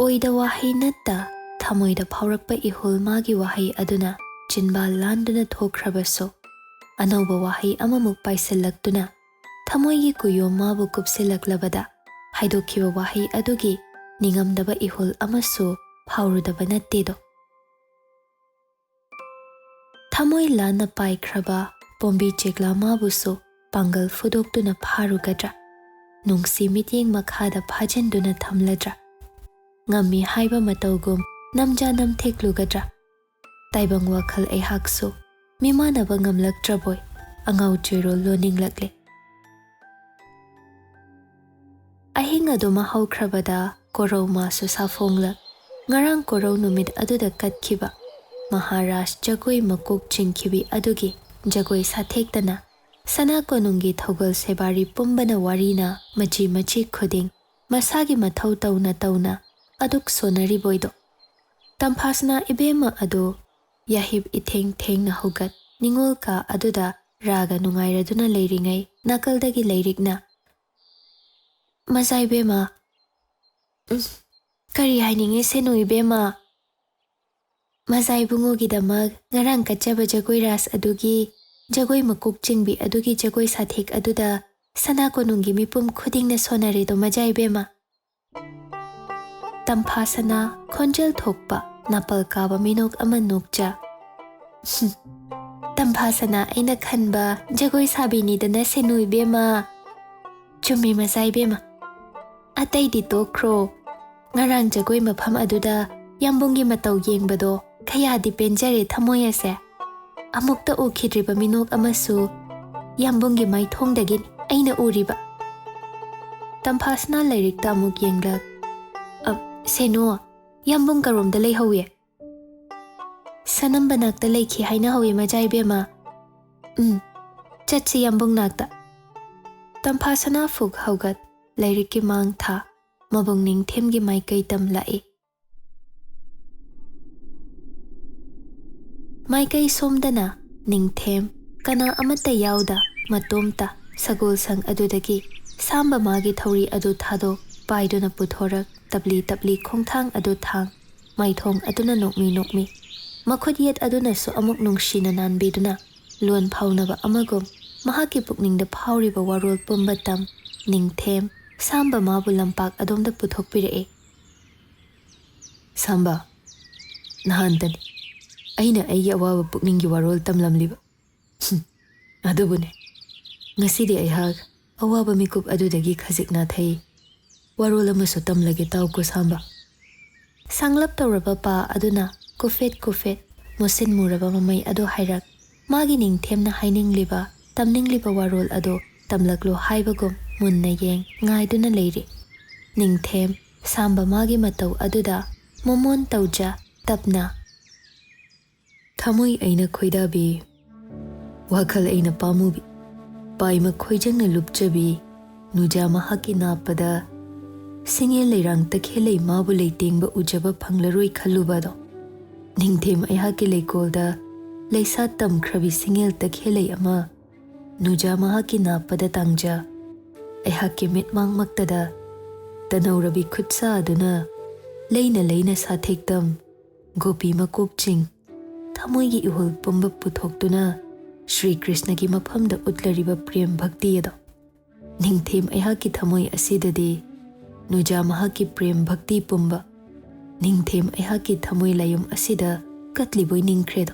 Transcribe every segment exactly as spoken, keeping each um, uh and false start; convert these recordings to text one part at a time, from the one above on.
ꯑꯣꯏꯗ ꯋꯥꯍꯩ ꯅꯠꯇ ꯊꯃꯣꯏꯗ ꯐꯥꯎꯔꯛꯄ ꯏꯍꯨꯜ ꯃꯥꯒꯤ ꯋꯥꯍꯩ ꯑꯗꯨꯅ ꯆꯤꯟꯕꯥꯜ ꯂꯥꯟꯗꯨꯅ ꯊꯣꯛꯈ꯭ꯔꯕꯁꯨ, ꯑꯅꯧꯕ ꯋꯥꯍꯩ ꯑꯃꯃꯨꯛ ꯄꯥꯏꯁꯤꯜꯂꯛꯇꯨꯅ ꯊꯃꯣꯏꯒꯤ ꯀꯨꯌꯣꯝ ꯃꯥꯕꯨ ꯀꯨꯞꯁꯤꯜꯂꯛꯂꯕꯗ, ꯍꯥꯏꯗꯣꯛꯈꯤꯕ ꯋꯥꯍꯩ ꯑꯗꯨꯒꯤ ꯅꯤꯡꯉꯝꯗꯕ ꯏꯍꯨꯜ ꯑꯃꯁꯨ ꯐꯥꯎꯔꯨꯗꯕ ꯅꯠꯇꯦꯗꯣ꯫ ꯊꯃꯣꯏ ꯂꯥꯟꯅ ꯄꯥꯏꯈ꯭ꯔꯕ ꯄꯣꯝꯕꯤ ꯆꯦꯛꯂꯥ ꯃꯥꯕꯨꯁꯨ ꯄꯥꯡꯒꯜ ꯐꯨꯗꯣꯛꯇꯨꯅ ꯐꯥꯔꯨꯒꯗ꯭ꯔꯥ? ꯅꯨꯡꯁꯤ ꯃꯤꯠꯌꯦꯡ ꯃꯈꯥꯗ ꯐꯥꯖꯤꯟꯗꯨꯅ ꯊꯝꯂꯗ꯭ꯔꯥ? ꯉꯝꯃꯤ ꯍꯥꯏꯕ ꯃꯇꯧꯒꯨꯝ ꯅꯝꯖꯥ ꯅꯝꯊꯦꯛꯂꯨꯒꯗ꯭ꯔꯥ? ꯇꯥꯏꯕꯪ ꯋꯥꯈꯜ ꯑꯩꯍꯥꯛꯁꯨ ꯃꯤꯃꯥꯟꯅꯕ ꯉꯝꯂꯛꯇ꯭ꯔꯕꯣꯏ ꯑꯉꯥꯎ ꯆꯣꯏꯔꯣꯜ ꯂꯣꯟꯅꯤꯡꯂꯛꯂꯦ꯫ ꯑꯍꯤꯡ ꯑꯗꯨꯃ ꯍꯧꯈ꯭ꯔꯕꯗ ꯀꯣꯔꯧ ꯃꯥꯁꯨ ꯁꯥꯐꯣꯡꯂꯛ꯫ ꯉꯔꯥꯡ ꯀꯣꯔꯧ ꯅꯨꯃꯤꯠ ꯑꯗꯨꯗ ꯀꯠꯈꯤꯕ ꯃꯍꯥꯔꯥꯖ ꯖꯒꯣꯏ ꯃꯀꯣꯛ ꯆꯤꯡꯈꯤꯕꯤ ꯑꯗꯨꯒꯤ ꯖꯒꯣꯏ ꯁꯥꯊꯦꯛꯇꯅ ꯁꯅꯥ ꯀꯣꯅꯨꯡꯒꯤ ꯊꯧꯒꯜ ꯁꯦꯕꯥꯔꯤ ꯄꯨꯝꯕꯅ ꯋꯥꯔꯤꯅ ꯃꯆꯤ ꯃꯆꯤ ꯈꯨꯗꯤꯡ ꯃꯁꯥꯒꯤ ꯃꯊꯧ ꯇꯧꯅ ꯇꯧꯅ ꯑꯗꯨꯛ ꯁꯣꯟꯅꯔꯤꯕꯣꯏꯗꯣ꯫ ꯇꯝꯐꯥꯁꯅꯥ ꯏꯕꯦꯝꯃ ꯑꯗꯨ ꯌꯥꯍꯤꯞ ꯏꯊꯦꯡ ꯊꯦꯡꯅ ꯍꯧꯒꯠ, ꯅꯤꯉꯣꯜ ꯀꯥ ꯑꯗꯨꯗ ꯔꯥꯒ ꯅꯨꯡꯉꯥꯏꯔꯗꯨꯅ ꯂꯩꯔꯤꯉꯩ ꯅꯥꯀꯜꯗꯒꯤ ꯂꯩꯔꯤꯛꯅ, "ꯃꯖꯥ ꯏꯕꯦꯝꯃ, ꯎꯝ, ꯀꯔꯤ ꯍꯥꯏꯅꯤꯡꯉꯤ ꯁꯦꯅꯨ ꯏꯕꯦꯝꯃ? ꯃꯖꯥ ꯏꯕꯨꯡꯉꯣꯒꯤꯗꯃꯛ ꯉꯔꯥꯡ ꯀꯠꯆꯕ ꯖꯒꯣꯏ ꯔꯥꯁ ꯑꯗꯨꯒꯤ ꯖꯒꯣꯏ ꯃꯀꯣꯛ ꯆꯤꯡꯕꯤ ꯑꯗꯨꯒꯤ ꯖꯒꯣꯏ ꯁꯥꯊꯦꯛ ꯑꯗꯨꯗ ꯁꯅꯥ ꯀꯣꯅꯨꯡꯒꯤ ꯃꯤꯄꯨꯝ ꯈꯨꯗꯤꯡꯅ ꯁꯣꯟꯅꯔꯦꯗꯣ ꯃꯖꯥ ꯏꯕꯦꯝꯃ?" ꯇꯝꯐꯥꯁꯅꯥ ꯈꯣꯟꯖꯦꯜ ꯊꯣꯛꯄ ꯅꯥꯄꯜ ꯀꯥꯕ ꯃꯤꯅꯣꯛ ꯑꯃ ꯅꯣꯛꯆ, "ꯇꯝꯐꯥꯁꯅꯥ ꯑꯩꯅ ꯈꯟꯕ ꯖꯒꯣꯏ ꯁꯥꯕꯤꯅꯤꯗꯅ ꯁꯦꯅꯨ ꯏꯕꯦꯝꯃ?" "ꯆꯨꯝꯃꯤ ꯃꯖꯥ ꯏꯕꯦꯝꯃ꯫ ꯑꯇꯩꯗꯤ ꯇꯣꯛꯈ꯭ꯔꯣ, ꯉꯔꯥꯡ ꯖꯒꯣꯏ ꯃꯐꯝ ꯑꯗꯨꯗ ꯌꯥꯝꯕꯨꯡꯒꯤ ꯃꯇꯧ ꯌꯦꯡꯕꯗꯣ ꯀꯌꯥꯗꯤ ꯄꯦꯟꯖꯔꯦ ꯊꯃꯣꯏ ꯑꯁꯦ꯫ ꯑꯃꯨꯛꯇ ꯎꯈꯤꯗ꯭ꯔꯤꯕ ꯃꯤꯅꯣꯛ ꯑꯃꯁꯨ ꯌꯥꯝꯕꯨꯡꯒꯤ ꯃꯥꯏꯊꯣꯡꯗꯒꯤꯅꯤ ꯑꯩꯅ ꯎꯔꯤꯕ꯫" ꯇꯝꯐꯥꯁꯅꯥ ꯂꯥꯏꯔꯤꯛꯇ ꯑꯃꯨꯛ ꯌꯦꯡꯂꯛ, "ꯑ, ꯁꯦꯅꯨ, ꯌꯥꯝꯕꯨꯡ ꯀꯔꯣꯝꯗ ꯂꯩꯍꯧꯏ?" "ꯁꯅꯝꯕ ꯅꯥꯛꯇ ꯂꯩꯈꯤ ꯍꯥꯏꯅ ꯍꯧꯏ ꯃꯖꯥ ꯏꯕꯦꯝꯃ꯫" "ꯎꯝ, ꯆꯠꯁꯤ ꯌꯥꯝꯕꯨꯡ ꯅꯥꯛꯇ꯫" ꯇꯝꯐꯥꯁꯅꯥ ꯐꯨꯛ ꯍꯧꯒꯠ, ꯂꯥꯏꯔꯤꯛꯀꯤ ꯃꯥꯡ ꯊꯥ, ꯃꯕꯨꯡ ꯅꯤꯡꯊꯦꯝꯒꯤ ꯃꯥꯏꯀꯩ ꯇꯝꯂꯛꯏ꯫ ꯃꯥꯏꯀꯩ ꯁꯣꯝꯗꯅ ꯅꯤꯡꯊꯦꯝ, ꯀꯅꯥ ꯑꯃꯠꯇ ꯌꯥꯎꯗ ꯃꯇꯣꯝꯇ ꯁꯒꯣꯜꯁꯪ ꯑꯗꯨꯗꯒꯤ ꯁꯥꯝꯕ ꯃꯥꯒꯤ ꯊꯧꯔꯤ ꯑꯗꯨ ꯊꯥꯗꯣꯛ, ꯄꯥꯏꯗꯨꯅ ꯄꯨꯊꯣꯔꯛ, ꯇꯞꯂꯤ ꯇꯞꯂꯤ ꯈꯣꯡꯊꯥꯡ ꯑꯗꯨ ꯊꯥꯡ, ꯃꯥꯏꯊꯣꯡ ꯑꯗꯨꯅ ꯅꯣꯛꯃꯤ ꯅꯣꯛꯃꯤ, ꯃꯈꯨꯠ ꯌꯦꯠ ꯑꯗꯨꯅꯁꯨ ꯑꯃꯨꯛ ꯅꯨꯡꯁꯤꯅ ꯅꯥꯟꯕꯤꯗꯨꯅ, ꯂꯣꯟ ꯐꯥꯎꯅꯕ ꯑꯃꯒꯨꯝ, ꯃꯍꯥꯛꯀꯤ ꯄꯨꯛꯅꯤꯡꯗ ꯐꯥꯎꯔꯤꯕ ꯋꯥꯔꯣꯜ ꯄꯨꯝꯕ ꯇꯝ, ꯅꯤꯡꯊꯦꯝ, ꯁꯥꯝꯕ ꯃꯥꯕꯨ ꯂꯝꯄꯥꯛ ꯑꯗꯣꯝꯗ ꯄꯨꯊꯣꯛꯄꯤꯔꯛꯏ꯫ "ꯁꯥꯝꯕ, ꯅꯍꯥꯟꯇꯅꯤ ꯑꯩꯅ ꯑꯩꯒꯤ ꯑꯋꯥꯕ ꯄꯨꯛꯅꯤꯡꯒꯤ ꯋꯥꯔꯣꯜ ꯇꯝꯂꯝꯂꯤꯕ꯫ ꯍꯨꯝ, ꯑꯗꯨꯕꯨꯅꯦ, ꯉꯁꯤꯗꯤ ꯑꯩꯍꯥꯛ ꯑꯋꯥꯕ ꯃꯤꯀꯨꯞ ꯑꯗꯨꯗꯒꯤ ꯈꯖꯤꯛ ꯅꯥꯊꯩ꯫ ꯋꯥꯔꯣꯜ ꯑꯃꯁꯨ ꯇꯝꯂꯒꯦ, ꯇꯥꯎꯀꯣ ꯁꯥꯝꯕ꯫" ꯁꯥꯡꯂꯞ ꯇꯧꯔꯕ ꯄꯥ ꯑꯗꯨꯅ ꯀꯨꯐꯦꯠ ꯀꯨꯐꯦꯠ ꯃꯨꯁꯤꯟ ꯃꯨꯔꯕ ꯃꯃꯩ ꯑꯗꯨ ꯍꯥꯏꯔꯛ, ꯃꯥꯒꯤ ꯅꯤꯡꯊꯦꯝꯅ ꯍꯥꯏꯅꯤꯡꯂꯤꯕ, ꯇꯝꯅꯤꯡꯂꯤꯕ ꯋꯥꯔꯣꯜ ꯑꯗꯨ ꯇꯝꯂꯛꯂꯣ ꯍꯥꯏꯕꯒꯨꯝ ꯃꯨꯟꯅ ꯌꯦꯡ ꯉꯥꯏꯗꯨꯅ ꯂꯩꯔꯤ꯫ ꯅꯤꯡꯊꯦꯝ, ꯁꯥꯝꯕ ꯃꯥꯒꯤ ꯃꯇꯧ ꯑꯗꯨꯗ ꯃꯣꯃꯣꯟ ꯇꯧꯖ, ꯇꯞꯅ, "ꯊꯃꯣꯏ ꯑꯩꯅ ꯈꯣꯏꯗꯥꯕꯤ, ꯋꯥꯈꯜ ꯑꯩꯅ ꯄꯥꯝꯃꯨꯕꯤ, ꯄꯥꯏꯃ ꯈꯣꯏꯖꯪꯅ ꯂꯨꯞꯆꯕꯤ, ꯅꯨꯖꯥ ꯃꯍꯥꯛꯀꯤ ꯅꯥꯞꯄꯗ ꯁꯤꯡꯉꯦꯜ ꯂꯩꯔꯥꯡ ꯇꯈꯦꯜꯂꯩ ꯃꯥꯕꯨ ꯂꯩꯇꯦꯡꯕ ꯎꯖꯕ ꯐꯪꯂꯔꯣꯏ ꯈꯜꯂꯨꯕꯗꯣ꯫ ꯅꯤꯡꯊꯦꯝ ꯑꯩꯍꯥꯛꯀꯤ ꯂꯩꯀꯣꯜꯗ ꯂꯩꯁꯥ ꯇꯝꯈ꯭ꯔꯕꯤ ꯁꯤꯡꯉꯦꯜ ꯇꯈꯦꯜꯂꯩ ꯑꯃ ꯅꯨꯖꯥ ꯃꯍꯥꯛꯀꯤ ꯅꯥꯞꯄꯗ ꯇꯥꯡꯖ꯫ ꯑꯩꯍꯥꯛꯀꯤ ꯃꯤꯠꯃꯥꯡꯃꯛꯇꯗ ꯇꯅꯧꯔꯕꯤ ꯈꯨꯠꯁꯥ ꯑꯗꯨꯅ ꯂꯩꯅ ꯂꯩꯅ ꯁꯥꯊꯦꯛꯇꯝ ꯒꯣꯄꯤ ꯃꯀꯣꯛꯆꯤꯡ, ꯊꯃꯣꯏꯒꯤ ꯏꯍꯨꯜ ꯄꯨꯝꯕ ꯄꯨꯊꯣꯛꯇꯨꯅ ꯁ꯭ꯔꯤ ꯀ꯭ꯔꯤꯁꯅꯒꯤ ꯃꯐꯝꯗ ꯎꯠꯂꯔꯤꯕ ꯄ꯭ꯔꯦꯝ ꯚꯛꯇꯤ ꯑꯗꯣ꯫ ꯅꯤꯡꯊꯦꯝ ꯑꯩꯍꯥꯛꯀꯤ ꯊꯃꯣꯏ ꯑꯁꯤꯗꯗꯤ ꯅꯨꯖꯥ ꯃꯍꯥꯛꯀꯤ ꯄ꯭ꯔꯦꯝ ꯚꯛꯇꯤ ꯄꯨꯝꯕ, ꯅꯤꯡꯊꯦꯝ ꯑꯩꯍꯥꯛꯀꯤ ꯊꯃꯣꯏ ꯂꯥꯏꯌꯨꯝ ꯑꯁꯤꯗ ꯀꯠꯂꯤꯕꯣꯏ ꯅꯤꯡꯈ꯭ꯔꯦꯗꯣ꯫"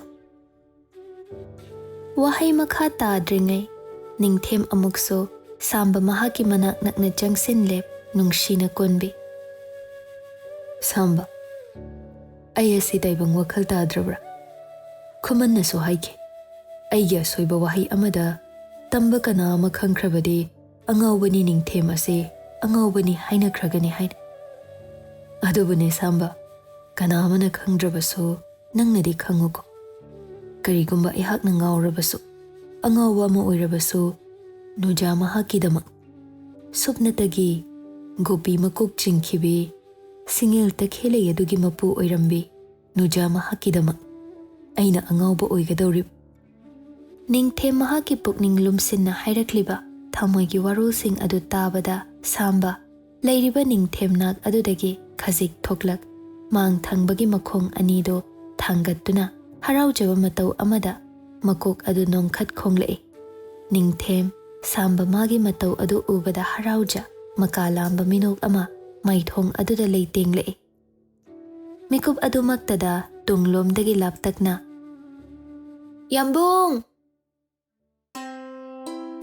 ꯋꯥꯍꯩ ꯃꯈꯥ ꯇꯥꯗ꯭ꯔꯤꯉꯩ ꯅꯤꯡꯊꯦꯝ ꯑꯃꯨꯛꯁꯨ ꯁꯥꯝꯕ ꯃꯍꯥꯛꯀꯤ ꯃꯅꯥꯛ ꯅꯛꯅ ꯆꯪꯁꯤꯟꯂꯦ, ꯅꯨꯡꯁꯤꯅ ꯀꯣꯟꯕꯤ꯫ "ꯁꯥꯝꯕ, ꯑꯩ ꯑꯁꯤ ꯇꯥꯏꯕꯪ ꯋꯥꯈꯜ ꯇꯥꯗ꯭ꯔꯕ꯭ꯔꯥ? ꯈꯨꯃꯟꯅꯁꯨ ꯍꯥꯏꯈꯤ, ꯑꯩꯒꯤ ꯑꯁꯣꯏꯕ ꯋꯥꯍꯩ ꯑꯃꯗ ꯇꯝꯕ ꯀꯅꯥ ꯑꯃ ꯈꯪꯈ꯭ꯔꯕꯗꯤ ꯑꯉꯥꯎꯕꯅꯤ ꯅꯤꯡꯊꯦꯝ ꯑꯁꯤ, ꯑꯉꯥꯎꯕꯅꯤ ꯍꯥꯏꯅꯈ꯭ꯔꯒꯅꯤ ꯍꯥꯏꯅ꯫ ꯑꯗꯨꯕꯨꯅꯦ ꯁꯥꯝꯕ, ꯀꯅꯥ ꯑꯃꯅ ꯈꯪꯗ꯭ꯔꯕꯁꯨ ꯅꯪꯅꯗꯤ ꯈꯪꯉꯨꯀꯣ꯫ ꯀꯔꯤꯒꯨꯝꯕ ꯑꯩꯍꯥꯛꯅ ꯉꯥꯎꯔꯕꯁꯨ, ꯑꯉꯥꯎꯕ ꯑꯃ ꯑꯣꯏꯔꯕꯁꯨ, ꯅꯨꯖꯥ ꯃꯍꯥꯛꯀꯤꯗꯃꯛ, ꯁꯨꯞꯅꯇꯒꯤ ꯒꯣꯄꯤ ꯃꯀꯣꯛ ꯆꯤꯡꯈꯤꯕꯤ, ꯁꯤꯡꯉꯦꯜ ꯇꯈꯦꯜꯂꯩ ꯑꯗꯨꯒꯤ ꯃꯄꯨ ꯑꯣꯏꯔꯝꯕꯤ ꯅꯨꯖꯥ ꯃꯍꯥꯛꯀꯤꯗꯃꯛ ꯑꯩꯅ ꯑꯉꯥꯎꯕ ꯑꯣꯏꯒꯗꯧꯔꯤꯕ꯫" ꯅꯤꯡꯊꯦꯝ ꯃꯍꯥꯛꯀꯤ ꯄꯨꯛꯅꯤꯡ ꯂꯨꯝꯁꯤꯟꯅ ꯍꯥꯏꯔꯛꯂꯤꯕ ꯊꯃꯣꯏꯒꯤ ꯋꯥꯔꯣꯜꯁꯤꯡ ꯑꯗꯨ ꯇꯥꯕꯗ ꯁꯥꯝꯕ ꯂꯩꯔꯤꯕ ꯅꯤꯡꯊꯦꯝ ꯅꯥꯛ ꯑꯗꯨꯗꯒꯤ ꯈꯖꯤꯛ ꯊꯣꯛꯂꯛ ꯃꯥꯡ ꯊꯪꯕꯒꯤ ꯃꯈꯣꯡ ꯑꯅꯤꯗꯨ ꯊꯥꯡꯒꯠꯇꯨꯅ ꯍꯔꯥꯎꯖꯕ ꯃꯇꯧ ꯑꯃꯗ ꯃꯀꯣꯛ ꯑꯗꯨ ꯅꯣꯡꯈꯠ ꯈꯣꯡꯂꯛꯏ꯫ ꯅꯤꯡꯊꯦꯝ ꯁꯥꯝꯕ ꯃꯥꯒꯤ ꯃꯇꯧ ꯑꯗꯨ ꯎꯕꯗ ꯍꯔꯥꯎꯖ ꯃꯀꯥ ꯂꯥꯝꯕ ꯃꯤꯅꯣꯛ ꯑꯃ ꯃꯥꯏꯊꯣꯡ ꯑꯗꯨꯗ ꯂꯩꯇꯦꯡꯂꯛꯏ꯫ ꯃꯤꯀꯨꯞ ꯑꯗꯨꯃꯛꯇꯗ ꯇꯨꯡꯂꯣꯝꯗꯒꯤ ꯂꯥꯞꯇꯛꯅ, "ꯌꯥꯝꯕꯨꯡ!"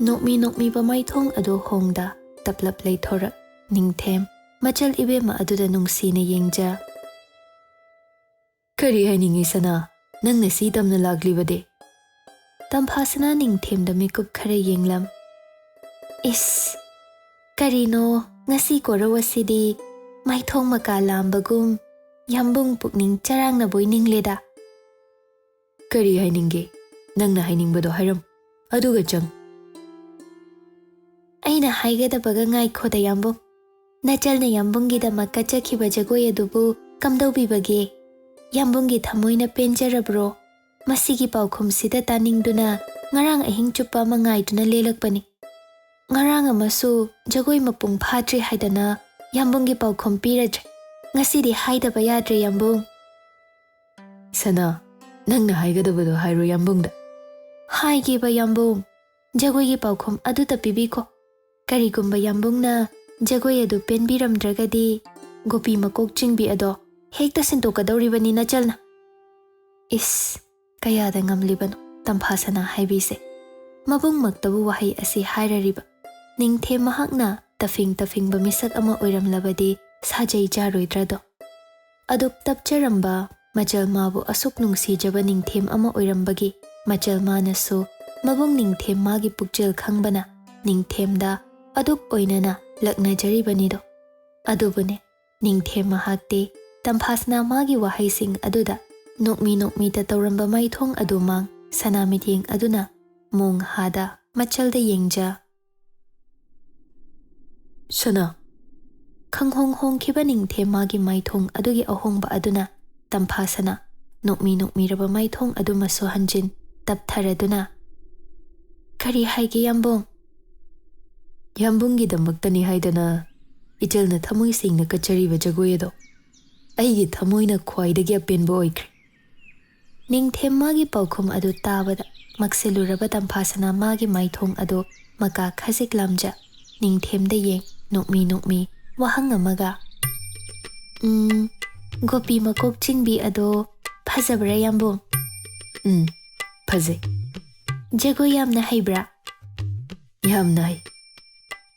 ꯅꯣꯛꯃꯤ ꯅꯣꯛꯃꯤꯕ ꯃꯥꯏꯊꯣꯡ ꯑꯗꯨ ꯍꯣꯡꯗ ꯇꯞꯂꯞ ꯂꯩꯊꯣꯔꯛ ꯅꯤꯡꯊꯦꯝ ꯃꯆꯜ ꯏꯕꯦꯝꯃ ꯑꯗꯨꯗ ꯅꯨꯡꯁꯤꯅ ꯌꯦꯡꯖ꯫ "ꯀꯔꯤ ꯍꯥꯏꯅꯤꯡꯉꯤ ꯁꯅꯥ? ꯅꯪꯅ ꯁꯤ ꯇꯝꯅ ꯂꯥꯛꯂꯤꯕꯗꯤ?" ꯇꯝꯐꯥꯁꯅꯥ ꯅꯤꯡꯊꯦꯝꯗ ꯃꯤꯀꯨꯞ ꯈꯔ ꯌꯦꯡꯂꯝ꯫ "ꯏꯁ, ꯀꯔꯤꯅꯣ ꯉꯁꯤ ꯀꯣꯔꯧ ꯑꯁꯤꯗꯤ ꯃꯥꯏꯊꯣꯡ ꯃꯀꯥ ꯂꯥꯝꯕꯒꯨꯝ ꯌꯥꯝꯕꯨꯡ ꯄꯨꯛꯅꯤꯡ ꯆꯔꯥꯡꯅꯕꯣꯏ ꯅꯤꯡꯂꯦꯗ?" "ꯀꯔꯤ ꯍꯥꯏꯅꯤꯡꯒꯦ? ꯅꯪꯅ ꯍꯥꯏꯅꯤꯡꯕꯗꯣ ꯍꯥꯏꯔꯝ, ꯑꯗꯨꯒ ꯆꯪ꯫" "ꯑꯩꯅ ꯍꯥꯏꯒꯗꯕꯒ ꯉꯥꯏꯈꯣꯗ ꯌꯥꯝꯕꯨꯡ꯫ ꯅꯆꯜꯅ ꯌꯥꯝꯕꯨꯡꯒꯤꯗꯃꯛ ꯀꯠꯆꯈꯤꯕ ꯖꯒꯣꯏ ꯑꯗꯨꯕꯨ ꯀꯝꯗꯧꯕꯤꯕꯒꯦ? ꯌꯥꯝꯕꯨꯡꯒꯤ ꯊꯃꯣꯏꯅ ꯄꯦꯟꯖꯔꯕ꯭ꯔꯣ? ꯃꯁꯤꯒꯤ ꯄꯥꯎꯈꯨꯝꯁꯤꯗ ꯇꯥꯅꯤꯡꯗꯨꯅ ꯉꯔꯥꯡ ꯑꯍꯤꯡ ꯆꯨꯞꯄ ꯑꯃ ꯉꯥꯏꯗꯨꯅ ꯂꯦꯜꯂꯛꯄꯅꯤ꯫ ꯉꯔꯥꯡ ꯑꯃꯁꯨ ꯖꯒꯣꯏ ꯃꯄꯨꯡ ꯐꯥꯗ꯭ꯔꯤ ꯍꯥꯏꯗꯅ ꯌꯥꯝꯕꯨꯡꯒꯤ ꯄꯥꯎꯈꯨꯝ ꯄꯤꯔꯗ꯭ꯔꯦ꯫ ꯉꯁꯤꯗꯤ ꯍꯥꯏꯗꯕ ꯌꯥꯗ꯭ꯔꯦ ꯌꯥꯝꯕꯨꯡ꯫" "ꯁꯅꯥ, ꯅꯪꯅ ꯍꯥꯏꯒꯗꯕꯗꯣ ꯍꯥꯏꯔꯣ ꯌꯥꯝꯕꯨꯡꯗ꯫" "ꯍꯥꯏꯒꯦꯕ ꯌꯥꯝꯕꯨꯡ, ꯖꯒꯣꯏꯒꯤ ꯄꯥꯎꯈꯨꯝ ꯑꯗꯨꯇ ꯄꯤꯕꯤꯈꯣ꯫ ꯀꯔꯤꯒꯨꯝꯕ ꯌꯥꯝꯕꯨꯡꯅ ꯖꯒꯣꯏ ꯑꯗꯨ ꯄꯦꯟꯕꯤꯔꯝꯗ꯭ꯔꯒꯗꯤ ꯒꯣꯄꯤ ꯃꯀꯣꯛ ꯆꯤꯡꯕꯤ ꯑꯗꯣ ꯍꯦꯛꯇ ꯁꯤꯟꯗꯣꯛꯀꯗꯧꯔꯤꯕꯅꯤ ꯅꯆꯜꯅ꯫" ꯏꯁ, ꯀꯌꯥꯗ ꯉꯝꯂꯤꯕꯅꯣ ꯇꯝꯐꯥꯁꯅꯥ ꯍꯥꯏꯕꯤꯁꯦ꯫ ꯃꯕꯨꯡꯃꯛꯇꯕꯨ ꯋꯥꯍꯩ ꯑꯁꯤ ꯍꯥꯏꯔꯔꯤꯕ ꯅꯤꯡꯊꯦꯝ ꯃꯍꯥꯛꯅ ꯇꯐꯤꯡ ꯇꯐꯤꯡꯕ ꯃꯤꯁꯛ ꯑꯃ ꯑꯣꯏꯔꯝꯂꯕꯗꯤ ꯁꯥꯖꯩ ꯆꯥꯔꯣꯏꯗ꯭ꯔꯗꯣ꯫ ꯑꯗꯨꯛ ꯇꯞꯆꯔꯝꯕ ꯃꯆꯜ ꯃꯥꯕꯨ ꯑꯁꯨꯛ ꯅꯨꯡꯁꯤꯖꯕ ꯅꯤꯡꯊꯦꯝ ꯑꯃ ꯑꯣꯏꯔꯝꯕꯒꯤ ꯃꯆꯜ ꯃꯥꯅꯁꯨ ꯃꯕꯨꯡ ꯅꯤꯡꯊꯦꯝ ꯃꯥꯒꯤ ꯄꯨꯛꯆꯦꯜ ꯈꯪꯕꯅ ꯅꯤꯡꯊꯦꯝꯗ ꯑꯗꯨꯛ ꯑꯣꯏꯅꯅ ꯂꯛꯅꯖꯔꯤꯕꯅꯤꯗꯣ꯫ ꯑꯗꯨꯕꯨꯅꯦ, ꯅꯤꯡꯊꯦꯝ ꯃꯍꯥꯛꯇꯤ ꯇꯝꯐꯥꯁꯅꯥ ꯃꯥꯒꯤ ꯋꯥꯍꯩꯁꯤꯡ ꯑꯗꯨꯗ ꯅꯣꯛꯃꯤ ꯅꯣꯛꯃꯤꯇ ꯇꯧꯔꯝꯕ ꯃꯥꯏꯊꯣꯡ ꯑꯗꯨ ꯃꯥꯡ ꯁꯅꯥ ꯃꯤꯠꯌꯦꯡ ꯑꯗꯨꯅ ꯃꯣꯡ ꯍꯥꯗ ꯃꯆꯜꯗ ꯌꯦꯡꯖ꯫ "ꯁꯅꯥ꯫" ꯈꯪꯍꯣꯡ ꯍꯣꯡꯈꯤꯕ ꯅꯤꯡꯊꯦꯝ ꯃꯥꯒꯤ ꯃꯥꯏꯊꯣꯡ ꯑꯗꯨꯒꯤ ꯑꯍꯣꯡꯕ ꯑꯗꯨꯅ ꯇꯝꯐꯥꯁꯅꯥ ꯅꯣꯛꯃꯤ ꯅꯣꯛꯃꯤꯔꯕ ꯃꯥꯏꯊꯣꯡ ꯑꯗꯨꯃꯁꯨ ꯍꯟꯖꯤꯟ ꯇꯞꯊꯔꯗꯨꯅ, "ꯀꯔꯤ ꯍꯥꯏꯒꯦ ꯌꯥꯝꯕꯨꯡ?" "ꯌꯥꯝꯕꯨꯡꯒꯤꯗꯃꯛꯇꯅꯤ ꯍꯥꯏꯗꯅ ꯏꯆꯜꯅ ꯊꯃꯣꯏ ꯁꯦꯡꯅ ꯀꯠꯆꯔꯤꯕ ꯖꯒꯣꯏ ꯑꯗꯣ ꯑꯩꯒꯤ ꯊꯃꯣꯏꯅ ꯈ꯭ꯋꯥꯏꯗꯒꯤ ꯑꯄꯦꯟꯕ ꯑꯣꯏꯈ꯭ꯔꯦ꯫ ꯅꯤꯡꯊꯦꯝ ꯃꯥꯒꯤ ꯄꯥꯎꯈꯨꯝ ꯑꯗꯨ ꯇꯥꯕꯗ ꯃꯛꯁꯤꯜꯂꯨꯔꯕ ꯇꯝꯐꯥꯁꯅꯥ ꯃꯥꯒꯤ ꯃꯥꯏꯊꯣꯡ ꯑꯗꯨ ꯃꯀꯥ ꯈꯖꯤꯛ ꯂꯥꯝꯖ, ꯅꯤꯡꯊꯦꯝꯗ ꯌꯦꯡ, ꯅꯣꯛꯃꯤ ꯅꯣꯛꯃꯤ ꯋꯥꯍꯪ ꯑꯃꯒ, "ꯎꯝ, ꯒꯣꯄꯤ ꯃꯀꯣꯛ ꯆꯤꯡꯕꯤ ꯑꯗꯣ ꯐꯖꯕ꯭ꯔꯥ, ꯌꯥꯝꯕꯨꯡ?" "ꯎꯝ, ꯐꯖꯩ꯫" "ꯖꯒꯣꯏ ꯌꯥꯝꯅ ꯍꯩꯕ꯭ꯔꯥ?" "ꯌꯥꯝꯅ ꯍꯩ꯫"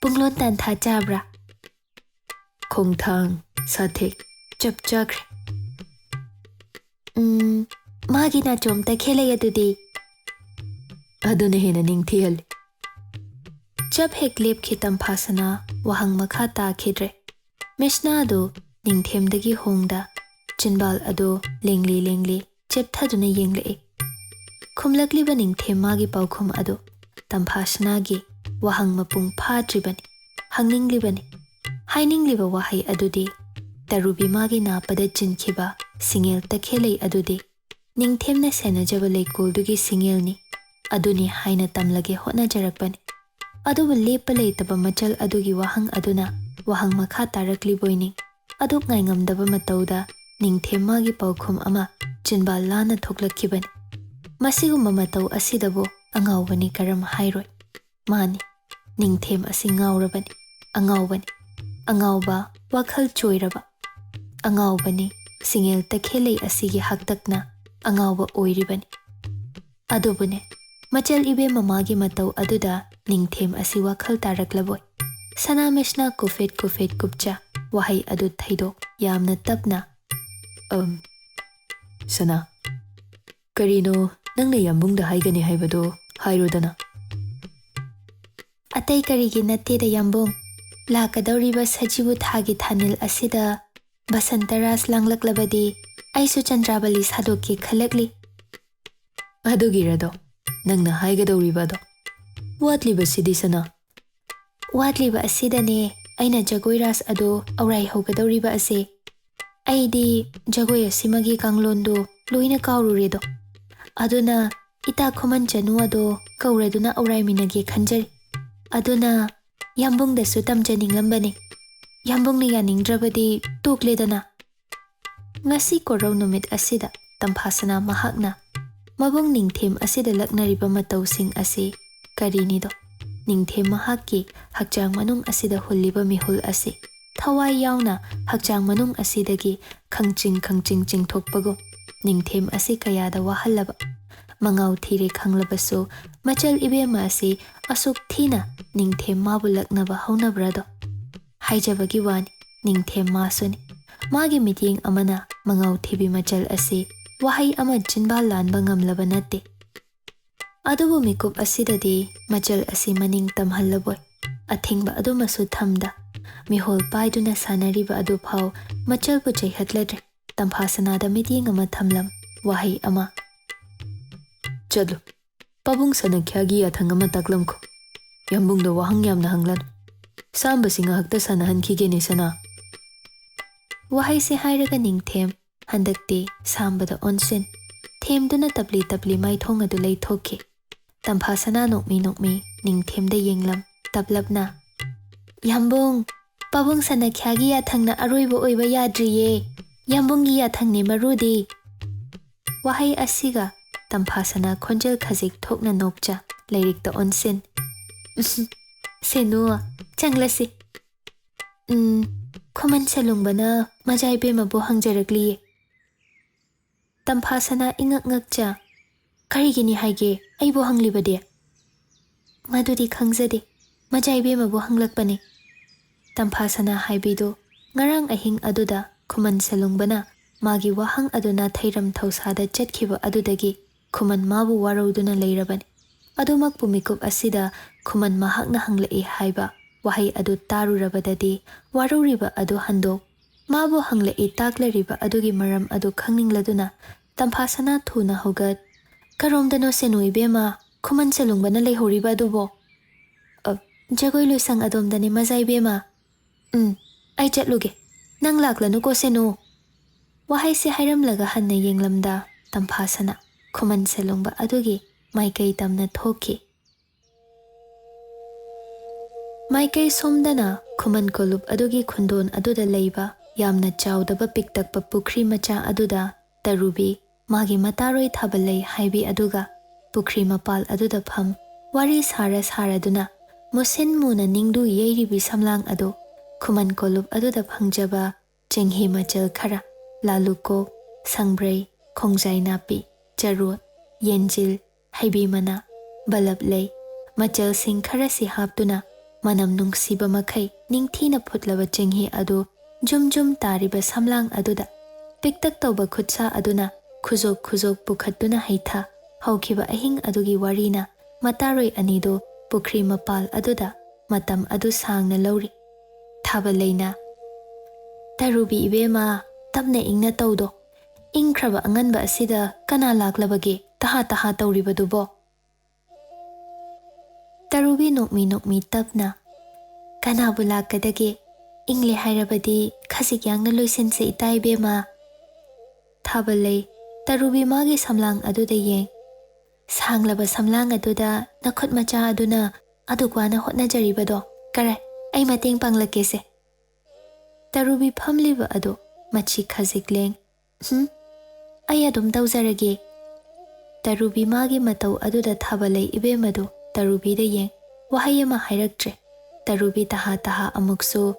"ꯄꯨꯡꯂꯣꯟ ꯇꯥꯟꯊꯥ ꯆꯥꯕ꯭ꯔꯥ?" "ꯈꯣꯡꯊꯥꯡ, ꯁꯥꯊꯦꯛ, ꯆꯞ ꯆꯥꯈ꯭ꯔꯦ꯫" "ꯎꯝ, ꯃꯥꯒꯤ ꯅꯥꯆꯣꯝ ꯇꯈꯦꯜꯂꯩ ꯑꯗꯨꯗꯤ?" "ꯑꯗꯨꯅ ꯍꯦꯟꯅ ꯅꯤꯡꯊꯤꯍꯜꯂꯤ꯫" ꯆꯞ ꯍꯦꯛ ꯂꯦꯞꯈꯤ ꯇꯝꯐꯥꯁꯅꯥ, ꯋꯥꯍꯪ ꯃꯈꯥ ꯇꯥꯈꯤꯗ꯭ꯔꯦ꯫ ꯃꯤꯁꯅꯥ ꯑꯗꯨ ꯅꯤꯡꯊꯦꯝꯗꯒꯤ ꯍꯣꯡꯗ ꯆꯤꯟꯕꯥꯜ ꯑꯗꯨ ꯂꯦꯡꯂꯤ ꯂꯦꯡꯂꯤ ꯆꯦꯞꯊꯗꯨꯅ ꯌꯦꯡꯂꯛꯏ꯫ ꯈꯨꯝꯂꯛꯂꯤꯕ ꯅꯤꯡꯊꯦꯝ ꯃꯥꯒꯤ ꯄꯥꯎꯈꯨꯝ ꯑꯗꯨ ꯇꯝꯐꯥꯁꯅꯥꯒꯤ ꯋꯥꯍꯪ ꯃꯄꯨꯡ ꯐꯥꯗ꯭ꯔꯤꯕꯅꯤ꯫ ꯍꯪꯅꯤꯡꯂꯤꯕꯅꯤ, ꯍꯥꯏꯅꯤꯡꯂꯤꯕ ꯋꯥꯍꯩ ꯑꯗꯨꯗꯤ ꯇꯔꯨꯕꯤ ꯃꯥꯒꯤ ꯅꯥꯄꯗ ꯆꯤꯟꯈꯤꯕ ꯁꯤꯡꯉꯦꯜ ꯇꯈꯦꯜꯂꯩ ꯑꯗꯨꯗꯤ ꯅꯤꯡꯊꯦꯝꯅ ꯁꯦꯟꯅꯖꯕ ꯂꯩꯀꯣꯜꯗꯨꯒꯤ ꯁꯤꯡꯉꯦꯜꯅꯤ, ꯑꯗꯨꯅꯤ ꯍꯥꯏꯅ ꯇꯝꯂꯒꯦ ꯍꯣꯠꯅꯖꯔꯛꯄꯅꯤ꯫ ꯑꯗꯨꯕꯨ ꯂꯦꯞꯄ ꯂꯩꯇꯕ ꯃꯆꯜ ꯑꯗꯨꯒꯤ ꯋꯥꯍꯪ ꯑꯗꯨꯅ ꯋꯥꯍꯪ ꯃꯈꯥ ꯇꯥꯔꯛꯂꯤꯕꯣꯏ ꯅꯤꯡ ꯑꯗꯨꯛ ꯉꯥꯏꯉꯝꯗꯕ ꯃꯇꯧꯗ ꯅꯤꯡꯊꯦꯝ ꯃꯥꯒꯤ ꯄꯥꯎꯈꯨꯝ ꯑꯃ ꯆꯤꯟꯕꯥꯜ ꯂꯥꯟꯅ ꯊꯣꯛꯂꯛꯈꯤꯕꯅꯤ꯫ ꯃꯁꯤꯒꯨꯝꯕ ꯃꯇꯧ ꯑꯁꯤꯗꯕꯨ ꯑꯉꯥꯎꯕꯅꯤ ꯀꯔꯝ ꯍꯥꯏꯔꯣꯏ? ꯃꯥꯅꯤ, ꯅꯤꯡꯊꯦꯝ ꯑꯁꯤ ꯉꯥꯎꯔꯕꯅꯤ, ꯑꯉꯥꯎꯕꯅꯤ, ꯑꯉꯥꯎꯕ, ꯋꯥꯈꯜ ꯆꯣꯏꯔꯕ, ꯑꯉꯥꯎꯕꯅꯤ꯫ ꯁꯤꯡꯉꯦꯜ ꯇꯈꯦꯜꯂꯩ ꯑꯁꯤꯒꯤ ꯍꯥꯛꯇꯛꯅ ꯑꯉꯥꯎꯕ ꯑꯣꯏꯔꯤꯕꯅꯤ꯫ ꯑꯗꯨꯕꯨꯅꯦ, ꯃꯆꯜ ꯏꯕꯦꯝꯃ ꯃꯥꯒꯤ ꯃꯇꯧ ꯑꯗꯨꯗ ꯅꯤꯡꯊꯦꯝ ꯑꯁꯤ ꯋꯥꯈꯜ ꯇꯥꯔꯛꯂꯕꯣꯏ꯫ ꯁꯅꯥ ꯃꯤꯁꯅ ꯀꯨꯐꯦꯠ ꯀꯨꯐꯦꯠ ꯀꯨꯞꯆ ꯋꯥꯍꯩ ꯑꯗꯨ ꯊꯩꯗꯣꯛ ꯌꯥꯝꯅ ꯇꯞꯅ, "ꯑꯝ, ꯁꯅꯥ, ꯀꯔꯤꯅꯣ ꯅꯪꯅ ꯌꯥꯝꯕꯨꯡꯗ ꯍꯥꯏꯒꯅꯤ ꯍꯥꯏꯕꯗꯣ ꯍꯥꯏꯔꯣꯗꯅ꯫" "ꯑꯇꯩ ꯀꯔꯤꯒꯤ ꯅꯠꯇꯦꯗ ꯌꯥꯝꯕꯨꯡ, ꯂꯥꯛꯀꯗꯧꯔꯤꯕ ꯁꯖꯤꯕꯨ ꯊꯥꯒꯤ ꯊꯥꯅꯤꯜ ꯑꯁꯤꯗ ꯕꯁꯟꯇ ꯔꯥꯁ ꯂꯥꯡꯂꯛꯂꯕꯗꯤ ꯑꯩꯁꯨ ꯆꯟꯗ꯭ꯔꯥꯕꯂꯤ ꯁꯥꯗꯣꯛꯀꯦ ꯈꯜꯂꯛꯂꯤ꯫" "ꯑꯗꯨꯒꯤꯔꯗꯣ ꯅꯪꯅ ꯍꯥꯏꯒꯗꯧꯔꯤꯕꯗꯣ? ꯋꯥꯠꯂꯤꯕꯁꯤꯗꯤ ꯁꯅꯥ?" "ꯋꯥꯠꯂꯤꯕ ꯑꯁꯤꯗꯅꯦ ꯑꯩꯅ ꯖꯒꯣꯏ ꯔꯥꯁ ꯑꯗꯣ ꯑꯧꯔꯥꯏ ꯍꯧꯒꯗꯧꯔꯤꯕ ꯑꯁꯦ꯫ ꯑꯩꯗꯤ ꯖꯒꯣꯏ ꯑꯁꯤꯃꯒꯤ ꯀꯥꯡꯂꯣꯟꯗꯣ ꯂꯣꯏꯅ ꯀꯥꯎꯔꯨꯔꯦꯗꯣ꯫ ꯑꯗꯨꯅ ꯏꯇꯥ ꯈꯨꯃꯟ ꯆꯅꯨ ꯑꯗꯣ ꯀꯧꯔꯗꯨꯅ ꯑꯧꯔꯥꯏꯃꯤꯟꯅꯒꯦ ꯈꯟꯖꯔꯤ꯫ ꯑꯗꯨꯅ ꯌꯥꯝꯕꯨꯡꯗꯁꯨ ꯇꯝꯖꯅꯤꯡꯂꯝꯕꯅꯤ꯫" ꯌꯥꯝꯕꯨꯡꯅ ꯌꯥꯅꯤꯡꯗ꯭ꯔꯕꯗꯤ ꯇꯣꯛꯂꯦꯗꯅ꯫ ꯉꯁꯤ ꯀꯣꯔꯧ ꯅꯨꯃꯤꯠ ꯑꯁꯤꯗ ꯇꯝꯐꯥꯁꯅꯥ ꯃꯍꯥꯛꯅ ꯃꯕꯨꯡ ꯅꯤꯡꯊꯦꯝ ꯑꯁꯤꯗ ꯂꯛꯅꯔꯤꯕ ꯃꯇꯧꯁꯤꯡ ꯑꯁꯤ ꯀꯔꯤꯅꯤꯗꯣ? ꯅꯤꯡꯊꯦꯝ ꯃꯍꯥꯛꯀꯤ ꯍꯛꯆꯥꯡ ꯃꯅꯨꯡ ꯑꯁꯤꯗ ꯍꯨꯜꯂꯤꯕ ꯃꯤꯍꯨꯜ ꯑꯁꯤ ꯊꯋꯥꯏ ꯌꯥꯎꯅ ꯍꯛꯆꯥꯡ ꯃꯅꯨꯡ ꯑꯁꯤꯗꯒꯤ ꯈꯪꯆꯤꯡ ꯈꯪꯆꯤꯡ ꯆꯤꯡꯊꯣꯛꯄꯒꯨꯝ ꯅꯤꯡꯊꯦꯝ ꯑꯁꯤ ꯀꯌꯥꯗ ꯋꯥꯍꯜꯂꯕ꯫ ꯃꯉꯥꯎ ꯊꯤꯔꯦ ꯈꯪꯂꯕꯁꯨ ꯃꯆꯜ ꯏꯕꯦꯝꯃ ꯑꯁꯤ ꯑꯁꯨꯛ ꯊꯤꯅ ꯅꯤꯡꯊꯦꯝ ꯃꯥꯕꯨ ꯂꯛꯅꯕ ꯍꯧꯅꯕ꯭ꯔꯥꯗꯣ? ꯍꯥꯏꯖꯕꯒꯤ ꯋꯥꯅꯤ, ꯅꯤꯡꯊꯦꯝ ꯃꯥꯁꯨꯅꯤ꯫ ꯃꯥꯒꯤ ꯃꯤꯠꯌꯦꯡ ꯑꯃꯅ ꯃꯉꯥꯎ ꯊꯤꯕꯤ ꯃꯆꯜ ꯑꯁꯤ ꯋꯥꯍꯩ ꯑꯃ ꯆꯤꯟꯕꯥꯜ ꯂꯥꯟꯕ ꯉꯝꯂꯕ ꯅꯠꯇꯦ꯫ ꯑꯗꯨꯕꯨ ꯃꯤꯀꯨꯞ ꯑꯁꯤꯗꯗꯤ ꯃꯆꯜ ꯑꯁꯤ ꯃꯅꯤꯡ ꯇꯝꯍꯜꯂꯕꯣꯏ꯫ ꯑꯊꯤꯡꯕ ꯑꯗꯨꯃꯁꯨ ꯊꯝꯗ, ꯃꯤꯍꯣꯜ ꯄꯥꯏꯗꯨꯅ ꯁꯥꯟꯅꯔꯤꯕ ꯑꯗꯨꯐꯥꯎ ꯃꯆꯜꯕꯨ ꯆꯩꯍꯠꯂꯗ꯭ꯔꯦ꯫ ꯇꯝꯐꯥ ꯁꯅꯥꯗ ꯃꯤꯠꯌꯦꯡ ꯑꯃ ꯊꯝꯂꯝ, ꯋꯥꯍꯩ ꯑꯃ꯫ "ꯆꯠꯂꯨ, ꯄꯥꯕꯨꯡ ꯁꯅꯥꯈ꯭ꯌꯥꯒꯤ ꯌꯥꯊꯪ ꯑꯃ ꯇꯥꯛꯂꯝꯈꯣ꯫ ꯌꯥꯝꯕꯨꯡꯗ ꯋꯥꯍꯪ ꯌꯥꯝꯅ ꯍꯪꯂꯅꯨ꯫ ꯁꯥꯝꯕꯁꯤ ꯉꯥꯏꯍꯥꯛꯇ ꯁꯥꯟꯅꯍꯟꯈꯤꯒꯦꯅꯦ, ꯁꯅꯥ꯫" ꯋꯥꯍꯩꯁꯦ ꯍꯥꯏꯔꯒ ꯅꯤꯡꯊꯦꯝ ꯍꯟꯗꯛꯇꯤ ꯁꯥꯝꯕꯗ ꯑꯣꯟꯁꯤꯟ, ꯊꯦꯝꯗꯨꯅ ꯇꯞꯂꯤ ꯇꯞꯂꯤ ꯃꯥꯏꯊꯣꯡ ꯑꯗꯨ ꯂꯩꯊꯣꯛꯈꯤ꯫ ꯇꯝꯐꯥ ꯁꯅꯥ ꯅꯣꯛꯃꯤ ꯅꯣꯛꯃꯤ ꯅꯤꯡꯊꯦꯝꯗ ꯌꯦꯡꯂꯝ, ꯇꯞꯂꯞꯅ, "ꯌꯥꯝꯕꯨꯡ, ꯄꯥꯕꯨꯡ ꯁꯅꯥꯈ꯭ꯌꯥꯒꯤ ꯌꯥꯊꯪꯅ ꯑꯔꯣꯏꯕ ꯑꯣꯏꯕ ꯌꯥꯗ꯭ꯔꯤꯌꯦ꯫ ꯌꯥꯝꯕꯨꯡꯒꯤ ꯌꯥꯊꯪꯅꯦ ꯃꯔꯨꯗꯤ꯫" ꯋꯥꯍꯩ ꯑꯁꯤꯒ ꯇꯝꯐꯥ ꯁꯅꯥ ꯈꯣꯟꯖꯦꯜ ꯈꯖꯤꯛ ꯊꯣꯛꯅ ꯅꯣꯛꯆ ꯂꯥꯏꯔꯤꯛꯇ ꯑꯣꯟꯁꯤꯟ, "ꯁꯦꯅꯨ, ꯆꯪꯂꯁꯤ꯫ ꯎꯝ, ꯈꯨꯃꯟ ꯁꯦꯂꯨꯡꯕꯅ ꯃꯖꯥ ꯏꯕꯦꯝꯃꯕꯨ ꯍꯪꯖꯔꯛꯂꯤꯌꯦ꯫" ꯇꯝꯐꯥ ꯁꯅꯥ ꯏꯉꯛ ꯉꯛꯆ, "ꯀꯔꯤꯒꯤꯅꯤ ꯍꯥꯏꯒꯦ ꯑꯩꯕꯨ ꯍꯪꯂꯤꯕꯗꯤ?" "ꯃꯗꯨꯗꯤ ꯈꯪꯖꯗꯦ, ꯃꯖꯥ ꯏꯕꯦꯝꯃꯕꯨ ꯍꯪꯂꯛꯄꯅꯤ꯫" ꯇꯝꯐꯥ ꯁꯅꯥ ꯍꯥꯏꯕꯤꯗꯨ ꯉꯔꯥꯡ ꯑꯍꯤꯡ ꯑꯗꯨꯗ ꯈꯨꯃꯟ ꯁꯦꯂꯨꯡꯕꯅ ꯃꯥꯒꯤ ꯋꯥꯍꯪ ꯑꯗꯨ ꯅꯥꯊꯩꯔꯝ ꯊꯧꯁꯥꯗ ꯆꯠꯈꯤꯕ ꯑꯗꯨꯗꯒꯤ ꯈꯨꯃꯟ ꯃꯥꯕꯨ ꯋꯥꯔꯧꯗꯨꯅ ꯂꯩꯔꯕꯅꯤ꯫ ꯑꯗꯨꯃꯛꯄꯨ ꯃꯤꯀꯨꯞ ꯑꯁꯤꯗ ꯈꯨꯃꯟ ꯃꯍꯥꯛꯅ ꯍꯪꯂꯛꯏ ꯍꯥꯏꯕ ꯋꯥꯍꯩ ꯑꯗꯨ ꯇꯥꯔꯨꯔꯕꯗꯗꯤ ꯋꯥꯔꯧꯔꯤꯕ ꯑꯗꯨ ꯍꯟꯗꯣꯛ, ꯃꯥꯕꯨ ꯍꯪꯂꯛꯏ ꯇꯥꯛꯂꯔꯤꯕ ꯑꯗꯨꯒꯤ ꯃꯔꯝ ꯑꯗꯨ ꯈꯪꯅꯤꯡꯂꯗꯨꯅ ꯇꯝꯐꯥ ꯁꯅꯥ ꯊꯨꯅ ꯍꯧꯒꯠ, "ꯀꯔꯣꯝꯗꯅꯣ ꯁꯦꯅꯨ ꯏꯕꯦꯝꯃ, ꯈꯨꯃꯟ ꯁꯦꯂꯨꯡꯕꯅ ꯂꯩꯍꯧꯔꯤꯕ ꯑꯗꯨꯕꯣ?" "ꯑ, ꯖꯒꯣꯏ ꯂꯣꯏꯁꯪ ꯑꯗꯣꯝꯗꯅꯤ ꯃꯖꯥ ꯏꯕꯦꯝꯃ꯫" "ꯎꯝ, ꯑꯩ ꯆꯠꯂꯨꯒꯦ, ꯅꯪ ꯂꯥꯛꯂꯅꯨꯀꯣ ꯁꯦꯅꯨ꯫" ꯋꯥꯍꯩꯁꯦ ꯍꯥꯏꯔꯝꯂꯒ ꯍꯟꯅ ꯌꯦꯡꯂꯝꯗ ꯇꯝꯐꯥ ꯁꯅꯥ ꯈꯨꯃꯟ ꯁꯦꯂꯨꯡꯕ ꯑꯗꯨꯒꯤ ꯃꯥꯏꯀꯩ ꯇꯝꯅ ꯊꯣꯛꯈꯤ꯫ ꯃꯥꯏꯀꯩ ꯁꯣꯝꯗꯅ ꯈꯨꯃꯟ ꯀꯣꯂꯨꯞ ꯑꯗꯨꯒꯤ ꯈꯨꯟꯗꯣꯟ ꯑꯗꯨꯗ ꯂꯩꯕ ꯌꯥꯝꯅ ꯆꯥꯎꯗꯕ ꯄꯤꯛꯇꯛꯄ ꯄꯨꯈ꯭ꯔꯤ ꯃꯆꯥ ꯑꯗꯨꯗ ꯇꯔꯨꯕꯤ, ꯃꯥꯒꯤ ꯃꯇꯥꯔꯣꯏ ꯊꯥꯕꯜꯂꯩ ꯍꯥꯏꯕꯤ ꯑꯗꯨꯒ ꯄꯨꯈ꯭ꯔꯤ ꯃꯄꯥꯜ ꯑꯗꯨꯗ ꯐꯝ, ꯋꯥꯔꯤ ꯁꯥꯔ ꯁꯥꯔꯗꯨꯅ ꯃꯨꯁꯤꯟ ꯃꯨꯅ ꯅꯤꯡꯗꯨ ꯌꯩꯔꯤꯕꯤ ꯁꯝꯂꯥꯡ ꯑꯗꯨ ꯈꯨꯃꯟ ꯀꯣꯂꯨꯞ ꯑꯗꯨꯗ ꯐꯪꯖꯕ ꯆꯦꯡꯍꯤ ꯃꯆꯜ ꯈꯔ, ꯂꯥꯂꯨꯀꯣꯛ, ꯁꯪꯕ꯭ꯔꯩ, ꯈꯣꯡꯖꯥꯏ ꯅꯥꯄꯤ, ꯆꯔꯣꯠ, ꯌꯦꯟꯖꯤꯜ, ꯍꯩꯕꯤ ꯃꯅꯥ, ꯕꯂꯞ ꯂꯩ, ꯃꯆꯜꯁꯤꯡ ꯈꯔꯁꯤ ꯍꯥꯞꯇꯨꯅ ꯃꯅꯝ ꯅꯨꯡꯁꯤꯕ ꯃꯈꯩ ꯅꯤꯡꯊꯤꯅ ꯐꯨꯠꯂꯕ ꯆꯦꯡꯍꯤ ꯑꯗꯨ ꯖꯨꯝ ꯖꯨꯝ ꯇꯥꯔꯤꯕ ꯁꯝꯂꯥꯡ ꯑꯗꯨꯗ ꯄꯤꯛꯇꯛ ꯇꯧꯕ ꯈꯨꯠꯁꯥ ꯑꯗꯨꯅ ꯈꯨꯖꯣꯛ ꯈꯨꯖꯣꯛ ꯄꯨꯈꯠꯇꯨꯅ ꯍꯩꯊ ꯍꯧꯈꯤꯕ ꯑꯍꯤꯡ ꯑꯗꯨꯒꯤ ꯋꯥꯔꯤꯅ ꯃꯇꯥꯔꯣꯏ ꯑꯅꯤꯗꯨ ꯄꯨꯈ꯭ꯔꯤ ꯃꯄꯥꯜ ꯑꯗꯨꯗ ꯃꯇꯝ ꯑꯗꯨ ꯁꯥꯡꯅ ꯂꯧꯔꯤ꯫ ꯊꯥꯕꯜꯂꯩꯅ, "ꯇꯔꯨꯕꯤ ꯏꯕꯦꯝꯃ, ꯇꯞꯅ ꯏꯪꯅ ꯇꯧꯗꯣ꯫ ꯏꯪꯈ꯭ꯔꯕ ꯑꯉꯟꯕ ꯑꯁꯤꯗ ꯀꯅꯥ ꯂꯥꯛꯂꯕꯒꯦ ꯇꯍꯥ ꯇꯍꯥ ꯇꯧꯔꯤꯕꯗꯨꯕꯣ?" ꯇꯔꯨꯕꯤ ꯅꯣꯛꯃꯤ ꯅꯣꯛꯃꯤ ꯇꯞꯅ, "ꯀꯅꯥꯕꯨ ꯂꯥꯛꯀꯗꯒꯦ? ꯏꯪꯂꯦ ꯍꯥꯏꯔꯕꯗꯤ ꯈꯖꯤꯛ ꯌꯥꯡꯅ ꯂꯣꯏꯁꯤꯟꯁꯦ ꯏꯇꯥ ꯏꯕꯦꯝꯃ꯫" ꯊꯥꯕꯜꯂꯩ, ꯇꯔꯨꯕꯤ ꯃꯥꯒꯤ ꯁꯝꯂꯥꯡ ꯑꯗꯨꯗ ꯌꯦꯡ, "ꯁꯥꯡꯂꯕ ꯁꯝꯂꯥꯡ ꯑꯗꯨꯗ ꯅꯈꯨꯠ ꯃꯆꯥ ꯑꯗꯨꯅ ꯑꯗꯨꯛ ꯋꯥꯅ ꯍꯣꯠꯅꯖꯔꯤꯕꯗꯣ ꯀꯔꯥꯏ? ꯑꯩ ꯃꯇꯦꯡ ꯄꯥꯡꯂꯛꯀꯦꯁꯦ꯫" ꯇꯔꯨꯕꯤ ꯐꯝꯂꯤꯕ ꯑꯗꯨ ꯃꯆꯤ ꯈꯖꯤꯛ ꯂꯦꯡ, "ꯍꯨꯝ, ꯑꯩ ꯑꯗꯨꯝ ꯇꯧꯖꯔꯒꯦ꯫" ꯇꯔꯨꯕꯤ ꯃꯥꯒꯤ ꯃꯇꯧ ꯑꯗꯨꯗ ꯊꯥꯕꯜꯂꯩ ꯏꯕꯦꯝꯃꯗꯨ ꯇꯔꯨꯕꯤꯗ ꯌꯦꯡ ꯋꯥꯍꯩ ꯑꯃ ꯍꯥꯏꯔꯛꯇ꯭ꯔꯦ꯫ ꯇꯔꯨꯕꯤ ꯇꯍꯥ ꯇꯍꯥ ꯑꯃꯨꯛꯁꯨ,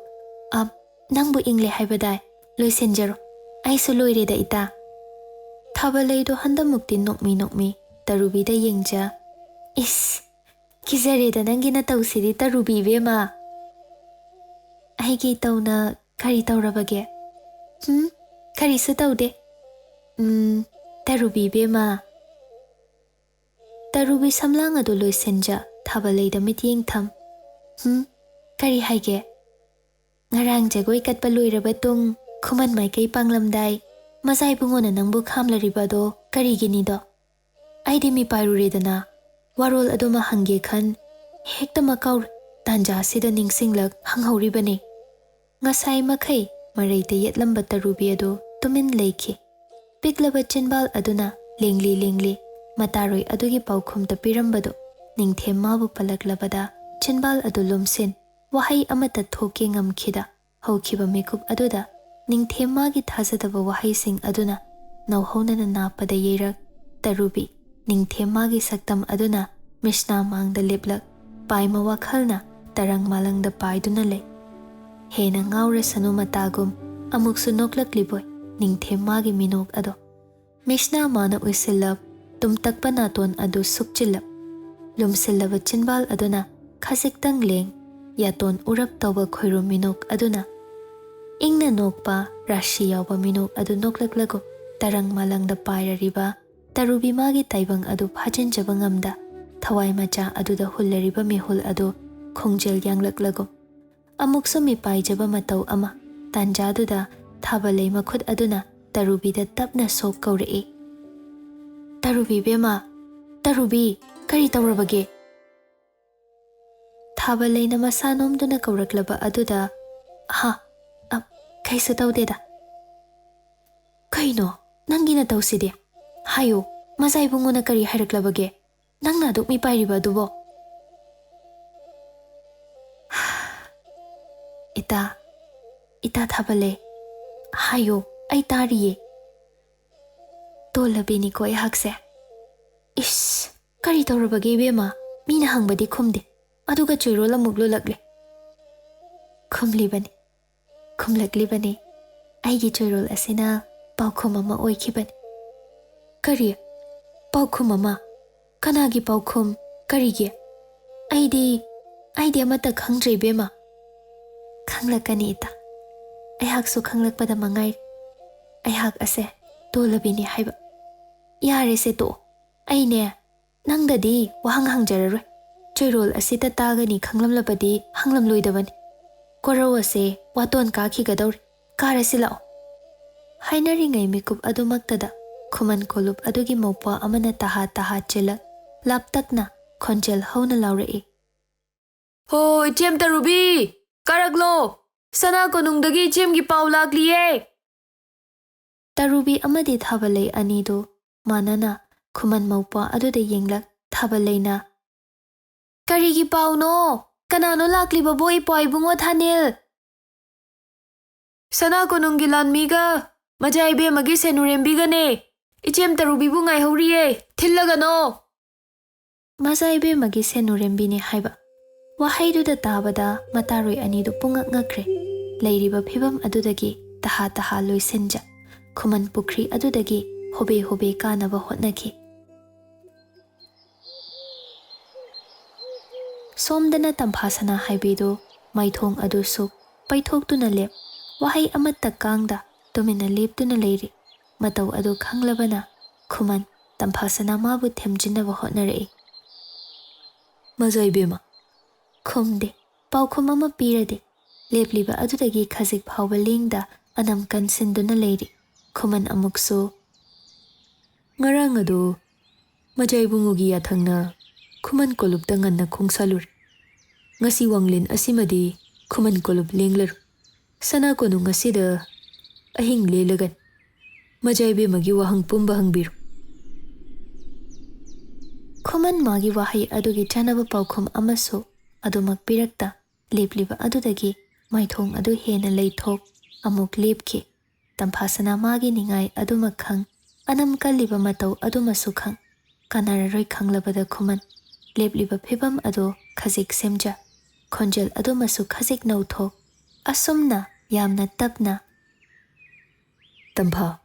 "ꯑꯞ, ꯅꯪꯕꯨ ꯏꯪꯂꯦ ꯍꯥꯏꯕꯗꯥꯏ? ꯂꯣꯏꯁꯤꯟꯖꯔꯣ꯫ ꯑꯩꯁꯨ ꯂꯣꯏꯔꯦꯗ ꯏꯇꯥ꯫" ꯊꯥꯕꯜꯂꯩꯗꯣ ꯍꯟꯗꯃꯨꯛꯇꯤ ꯅꯣꯛꯃꯤ ꯅꯣꯛꯃꯤ ꯇꯔꯨꯕꯤꯗ ꯌꯦꯡꯖ, "ꯏꯁ, ꯀꯤꯖꯔꯦꯗ ꯅꯪꯒꯤ ꯅꯇꯧꯁꯤꯗꯤ ꯇꯔꯨꯕꯤ ꯏꯕꯦꯝꯃ꯫" "ꯑꯩꯒꯤ ꯏꯇꯧꯅ ꯀꯔꯤ ꯇꯧꯔꯕꯒꯦ?" "ꯍꯨꯝ, ꯀꯔꯤꯁꯨ ꯇꯧꯗꯦ꯫" "ꯎꯝ, ꯇꯔꯨꯕꯤ ꯏꯕꯦꯝꯃ꯫" ꯇꯔꯨꯕꯤ ꯁꯝꯂꯥꯡ ꯑꯗꯨ ꯂꯣꯏꯁꯤꯟꯖ ꯊꯥꯕꯜꯂꯩꯗ ꯃꯤꯠꯌꯦꯡ ꯊꯝ꯫ "ꯍꯨꯝ, ꯀꯔꯤ ꯍꯥꯏꯒꯦ?" "ꯉꯔꯥꯡ ꯖꯒꯣꯏ ꯀꯠꯄ ꯂꯣꯏꯔꯕ ꯇꯨꯡ ꯈꯨꯃꯟ ꯃꯥꯏꯀꯩ ꯄꯥꯡꯂꯝꯗꯥꯏ ꯃꯖꯥ ꯏꯕꯨꯡꯉꯣꯅ ꯅꯪꯕꯨ ꯈꯥꯝꯂꯔꯤꯕ ꯑꯗꯣ ꯀꯔꯤꯒꯤꯅꯤꯗꯣ? ꯑꯩꯗꯤ ꯃꯤꯄꯥꯏꯔꯨꯔꯦꯗꯅ꯫ ꯋꯥꯔꯣꯜ ꯑꯗꯨꯃ ꯍꯪꯒꯦ ꯈꯟ ꯍꯦꯛꯇꯃꯛ ꯀꯥꯎꯔꯦ꯫ ꯇꯥꯟꯖꯥꯁꯤꯗ ꯅꯤꯡꯁꯤꯡꯂꯛ ꯍꯪꯍꯧꯔꯤꯕꯅꯤ꯫" ꯉꯁꯥꯏ ꯃꯈꯩ ꯃꯔꯩꯇ ꯌꯦꯠꯂꯝꯕ ꯇꯔꯨꯕꯤ ꯑꯗꯨ ꯇꯨꯃꯤꯟ ꯂꯩꯈꯤ꯫ ꯄꯤꯛꯂꯕ ꯆꯤꯟꯕꯥꯜ ꯑꯗꯨꯅ ꯂꯦꯡꯂꯤ ꯂꯦꯡꯂꯤ ꯃꯇꯥꯔꯣꯏ ꯑꯗꯨꯒꯤ ꯄꯥꯎꯈꯨꯝ ꯇꯞꯄꯤꯔꯝꯕꯗꯨ ꯅꯤꯡꯊꯦꯝ ꯃꯥꯕꯨ ꯄꯜꯂꯛꯂꯕꯗ ꯆꯤꯟꯕꯥꯜ ꯑꯗꯨ ꯂꯨꯝꯁꯤꯟ ꯋꯥꯍꯩ ꯑꯃꯠꯇ ꯊꯣꯛꯀꯦ ꯉꯝꯈꯤꯗ ꯍꯧꯈꯤꯕ ꯃꯤꯀꯨꯞ ꯑꯗꯨꯗ ꯅꯤꯡꯊꯦꯝꯃꯥꯒꯤ ꯊꯥꯖꯗꯕ ꯋꯥꯍꯩꯁꯤꯡ ꯑꯗꯨꯅ ꯅꯧꯍꯧꯅꯅ ꯅꯥꯞꯄꯗ ꯌꯩꯔꯛ ꯇꯔꯨꯕꯤ ꯅꯤꯡꯊꯦꯝꯃꯥꯒꯤ ꯁꯛꯇꯝ ꯑꯗꯨꯅ ꯃꯤꯁꯅꯥ ꯃꯥꯡꯗ ꯂꯦꯞꯂꯛ ꯄꯥꯏꯃ ꯋꯥꯈꯜꯅ ꯇꯔꯪ ꯃꯥꯂꯪꯗ ꯄꯥꯏꯗꯨꯅ ꯂꯩ꯫ ꯍꯦꯟꯅ ꯉꯥꯎꯔꯁꯅꯨ ꯃꯇꯥꯒꯨꯝ ꯑꯃꯨꯛꯁꯨ ꯅꯣꯛꯂꯛꯂꯤꯕꯣꯏ ꯅꯤꯡꯊꯦꯝꯃꯥꯒꯤ ꯃꯤꯅꯣꯛ ꯑꯗꯣ꯫ ꯃꯤꯁꯅꯥ ꯃꯥꯅ ꯎꯏꯁꯤꯜꯂꯞ ꯇꯨꯝꯇꯛꯄ ꯅꯥꯇꯣꯟ ꯑꯗꯨ ꯁꯨꯛꯆꯤꯜꯂꯞ꯫ ꯂꯨꯝꯁꯤꯜꯂꯕ ꯆꯤꯟꯕꯥꯜ ꯑꯗꯨꯅ ꯈꯖꯤꯛꯇꯪ ꯂꯦꯡ ꯌꯥꯇꯣꯟ ꯎꯔꯞ ꯇꯧꯕ ꯈꯣꯏꯔꯨꯝ ꯃꯤꯅꯣꯛ ꯑꯗꯨꯅ ꯏꯪꯅ ꯅꯣꯛꯄ ꯔꯥꯁꯤ ꯌꯥꯎꯕ ꯃꯤꯅꯣꯛ ꯑꯗꯨ ꯅꯣꯛꯂꯛꯂꯒꯨꯝ ꯇꯔꯪ ꯃꯥꯂꯪꯗ ꯄꯥꯏꯔꯔꯤꯕ ꯇꯔꯨꯕꯤ ꯃꯥꯒꯤ ꯇꯥꯏꯕꯪ ꯑꯗꯨ ꯐꯥꯖꯤꯟꯖꯕ ꯉꯝꯗ ꯊꯋꯥꯏ ꯃꯆꯥ ꯑꯗꯨꯗ ꯍꯨꯜꯂꯔꯤꯕ ꯃꯤꯍꯨꯜ ꯑꯗꯨ ꯈꯣꯡꯖꯦꯜ ꯌꯥꯡꯂꯛꯂꯒꯨꯝ ꯑꯃꯨꯛꯁꯨ ꯃꯤꯄꯥꯏꯖꯕ ꯃꯇꯧ ꯑꯃ ꯇꯥꯟꯖꯥꯗꯨꯗ ꯊꯥꯕꯂꯩ ꯃꯈꯨꯠ ꯑꯗꯨꯅ ꯇꯔꯨꯕꯤꯗ ꯇꯞꯅ ꯁꯣꯛ ꯀꯧꯔꯛꯏ꯫ "ꯇꯔꯨꯕꯤ ꯕꯦꯝꯃ, ꯇꯔꯨꯕꯤ, ꯀꯔꯤ ꯇꯧꯔꯕꯒꯦ?" ꯊꯥꯕꯂꯩꯅ ꯃꯁꯥ ꯅꯣꯝꯗꯨꯅ ꯀꯧꯔꯛꯂꯕ ꯑꯗꯨꯗ, "ꯍꯥ, ꯑ, ꯀꯩꯁꯨ ꯇꯧꯗꯦꯗ꯫" "ꯀꯩꯅꯣ ꯅꯪꯒꯤ ꯅꯇꯧꯁꯤꯗꯤ? ꯍꯥꯏꯌꯨ, ꯃꯖꯥ ꯏꯕꯨꯡꯉꯣꯅ ꯀꯔꯤ ꯍꯥꯏꯔꯛꯂꯕꯒꯦ? ꯅꯪꯅ ꯑꯗꯨꯛ ꯃꯤꯄꯥꯏꯔꯤꯕ ꯑꯗꯨꯕꯣ?" "ꯏꯇꯥ, ꯏꯇꯥ ꯊꯥꯕꯂꯩ, ꯍꯥꯏꯌꯨ, ꯑꯩ ꯇꯥꯔꯤꯌꯦ꯫" "ꯇꯣꯜꯂꯕꯤꯅꯤꯀꯣ ꯑꯩꯍꯥꯛꯁꯦ꯫" "ꯏꯁ, ꯀꯔꯤ ꯇꯧꯔꯕꯒꯦ ꯏꯕꯦꯝꯃ? ꯃꯤꯅ ꯍꯪꯕꯗꯤ ꯈꯨꯝꯗꯦ, ꯑꯗꯨꯒ ꯆꯣꯏꯔꯣꯜ ꯑꯃꯨꯛ ꯂꯨꯜꯂꯛꯂꯦ꯫" "ꯈꯨꯝꯂꯤꯕꯅꯤ, ꯈꯨꯝꯂꯛꯂꯤꯕꯅꯤ꯫ ꯑꯩꯒꯤ ꯆꯣꯏꯔꯣꯜ ꯑꯁꯤꯅ ꯄꯥꯎꯈꯨꯝ ꯑꯃ ꯑꯣꯏꯈꯤꯕꯅꯤ꯫" "ꯀꯔꯤ? ꯄꯥꯎꯈꯨꯝ ꯑꯃ? ꯀꯅꯥꯒꯤ ꯄꯥꯎꯈꯨꯝ? ꯀꯔꯤꯒꯤ? ꯑꯩꯗꯤ, ꯑꯩꯗꯤ ꯑꯃꯠꯇ ꯈꯪꯗ꯭ꯔꯦ ꯏꯕꯦꯝꯃ꯫" "ꯈꯪꯂꯛꯀꯅꯤ ꯏꯇꯥ, ꯑꯩꯍꯥꯛꯁꯨ ꯈꯪꯂꯛꯄꯗ ꯃꯉꯥꯏꯔꯦ꯫ ꯑꯩꯍꯥꯛ ꯑꯁꯦ ꯇꯣꯜꯂꯕꯤꯅꯤ ꯍꯥꯏꯕ꯫" "ꯌꯥꯔꯦꯁꯦ ꯇꯣꯛꯑꯣ, ꯑꯩꯅꯦ ꯅꯪꯗꯗꯤ ꯋꯥꯍꯪ ꯍꯪꯖꯔꯔꯣꯏ꯫ ꯆꯣꯏꯔꯣꯜ ꯑꯁꯤꯇ ꯇꯥꯒꯅꯤ ꯈꯪꯂꯝꯂꯕꯗꯤ ꯍꯪꯂꯝꯂꯣꯏꯗꯕꯅꯤ꯫ ꯀꯣꯔꯧ ꯑꯁꯦ ꯋꯥꯇꯣꯟ ꯀꯥꯈꯤꯒꯗꯧꯔꯦ꯫ ꯀꯥꯔꯁꯤ ꯂꯥꯛꯑꯣ꯫" ꯍꯥꯏꯅꯔꯤꯉꯩ ꯃꯤꯀꯨꯞ ꯑꯗꯨꯃꯛꯇꯗ ꯈꯨꯃꯟ ꯀꯣꯂꯨꯞ ꯑꯗꯨꯒꯤ ꯃꯧꯄ꯭ꯋꯥ ꯑꯃꯅ ꯇꯍꯥ ꯇꯍꯥ ꯆꯦꯜꯂꯛ ꯂꯥꯞꯇꯛꯅ ꯈꯣꯟꯖꯦꯜ ꯍꯧꯅ ꯂꯥꯎꯔꯛꯏ꯫ "ꯍꯣ, ꯏꯆꯦꯝ ꯇꯔꯨꯕꯤ, ꯀꯥꯔꯛꯂꯣ꯫ ꯁꯅꯥ ꯀꯣꯅꯨꯡꯗꯒꯤ ꯏꯆꯦꯝꯒꯤ ꯄꯥꯎ ꯂꯥꯛꯂꯤꯌꯦ꯫" ꯇꯔꯨꯕꯤ ꯑꯃꯗꯤ ꯊꯥꯕꯂꯩ ꯑꯅꯤꯗꯨ ꯃꯥꯟꯅꯅ ꯈꯨꯃꯟ ꯃꯧꯄ꯭ꯋꯥ ꯑꯗꯨꯗ ꯌꯦꯡꯂꯛ ꯊꯥꯕꯂꯩꯅ, "ꯀꯔꯤꯒꯤ ꯄꯥꯎꯅꯣ? "ꯀꯅꯥꯅꯣ ꯂꯥꯛꯂꯤꯕꯕꯣ, ꯏꯄ꯭ꯋꯥ ꯏꯕꯨꯡꯉꯣ ꯊꯥꯅꯦꯜ?" "ꯁꯅꯥ ꯀꯣꯅꯨꯡꯒꯤ ꯂꯥꯟꯃꯤꯒ ꯃꯖꯥ ꯏꯕꯦꯝꯃꯒꯤ ꯁꯦꯅꯨꯔꯦꯝꯕꯤꯒꯅꯦ꯫ ꯏꯆꯦꯝ ꯇꯔꯨꯕꯤꯕꯨ ꯉꯥꯏꯍꯧꯔꯤꯌꯦ, ꯊꯤꯜꯂꯒꯅꯣ!" ꯃꯖꯥ ꯏꯕꯦꯝꯃꯒꯤ ꯁꯦꯅꯨꯔꯦꯝꯕꯤꯅꯦ ꯍꯥꯏꯕ ꯋꯥꯍꯩꯗꯨꯗ ꯇꯥꯕꯗ ꯃꯇꯥꯔꯣꯏ ꯑꯅꯤꯗꯨ ꯄꯨꯡꯉꯛ ꯉꯛꯈ꯭ꯔꯦ꯫ ꯂꯩꯔꯤꯕ ꯐꯤꯚꯝ ꯑꯗꯨꯗꯒꯤ ꯇꯍꯥ ꯇꯍꯥ ꯂꯣꯏꯁꯤꯟꯖ ꯈꯨꯃꯟ ꯄꯨꯈ꯭ꯔꯤ ꯑꯗꯨꯗꯒꯤ ꯍꯣꯕꯦ ꯍꯣꯕꯦ ꯀꯥꯅꯕ ꯍꯣꯠꯅꯈꯤ꯫ ꯁꯣꯝꯗꯅ ꯇꯝꯐꯥ ꯁꯅꯥ ꯍꯥꯏꯕꯤꯗꯨ ꯃꯥꯏꯊꯣꯡ ꯑꯗꯨ ꯁꯨꯛ ꯄꯩꯊꯣꯛꯇꯨꯅ ꯂꯦꯞ, ꯋꯥꯍꯩ ꯑꯃꯠꯇ ꯀꯥꯡꯗ ꯇꯨꯃꯤꯟꯅ ꯂꯦꯞꯇꯨꯅ ꯂꯩꯔꯤ꯫ ꯃꯇꯧ ꯑꯗꯨ ꯈꯪꯂꯕꯅ ꯈꯨꯃꯟ ꯇꯝꯐꯥ ꯁꯅꯥ ꯃꯥꯕꯨ ꯊꯦꯝꯖꯤꯟꯅꯕ ꯍꯣꯠꯅꯔꯛꯏ꯫ "ꯃꯖꯥ ꯏꯕꯦꯝꯃ!" ꯈꯨꯝꯗꯦ꯫ ꯄꯥꯎꯈꯨꯝ ꯑꯃ ꯄꯤꯔꯗꯦ꯫ ꯂꯦꯞꯂꯤꯕ ꯑꯗꯨꯗꯒꯤ ꯈꯖꯤꯛ ꯐꯥꯎꯕ ꯂꯦꯡꯗ ꯑꯅꯝ ꯀꯟꯁꯤꯟꯗꯨꯅ ꯂꯩꯔꯤ꯫ ꯈꯨꯃꯟ ꯑꯃꯨꯛꯁꯨ, "ꯉꯔꯥꯡ ꯑꯗꯨ ꯃꯖꯥ ꯏꯕꯨꯡꯉꯣꯒꯤ ꯌꯥꯊꯪꯅ ꯈꯨꯃꯟ ꯀꯣꯂꯨꯞꯇ ꯉꯟꯅ ꯈꯣꯡꯁꯥꯜꯂꯨꯔꯦ꯫ ꯉꯁꯤ ꯋꯥꯡꯂꯦꯟ ꯑꯁꯤꯃꯗꯤ ꯈꯨꯃꯟ ꯀꯣꯂꯨꯞ ꯂꯦꯡꯂꯔꯣꯏ꯫ ꯁꯅꯥ ꯀꯣꯅꯨꯡ ꯑꯁꯤꯗ ꯑꯍꯤꯡ ꯂꯦꯜꯂꯒꯅꯤ꯫ ꯃꯖꯥ ꯏꯕꯦꯝꯃꯒꯤ ꯋꯥꯍꯪ ꯄꯨꯝꯕ ꯍꯪꯕꯤꯔꯨ꯫" ꯈꯨꯃꯟ ꯃꯥꯒꯤ ꯋꯥꯍꯩ ꯑꯗꯨꯒꯤ ꯆꯥꯅꯕ ꯄꯥꯎꯈꯨꯝ ꯑꯃꯁꯨ ꯑꯗꯨꯃꯛ ꯄꯤꯔꯛꯇ, ꯂꯦꯞꯂꯤꯕ ꯑꯗꯨꯗꯒꯤ ꯃꯥꯏꯊꯣꯡ ꯑꯗꯨ ꯍꯦꯟꯅ ꯂꯩꯊꯣꯛ ꯑꯃꯨꯛ ꯂꯦꯞꯈꯤ꯫ ꯇꯝꯐꯥ ꯁꯅꯥ ꯃꯥꯒꯤ ꯅꯤꯡꯉꯥꯏ ꯑꯗꯨꯃꯛ ꯈꯪ, ꯑꯅꯝ ꯀꯜꯂꯤꯕ ꯃꯇꯧ ꯑꯗꯨꯃꯁꯨ ꯈꯪ꯫ ꯀꯥꯟꯅꯔꯔꯣꯏ ꯈꯪꯂꯕꯗ ꯈꯨꯃꯟ ꯂꯦꯞꯂꯤꯕ ꯐꯤꯚꯝ ꯑꯗꯨ ꯈꯖꯤꯛ ꯁꯦꯝꯖ, ꯈꯣꯟꯖꯦꯜ ꯑꯗꯨꯃꯁꯨ ꯈꯖꯤꯛ ꯅꯧꯊꯣꯛ, ꯑꯁꯨꯝꯅ ꯌꯥꯝꯅ ꯇꯞꯅ, "ꯇꯝꯐꯥ,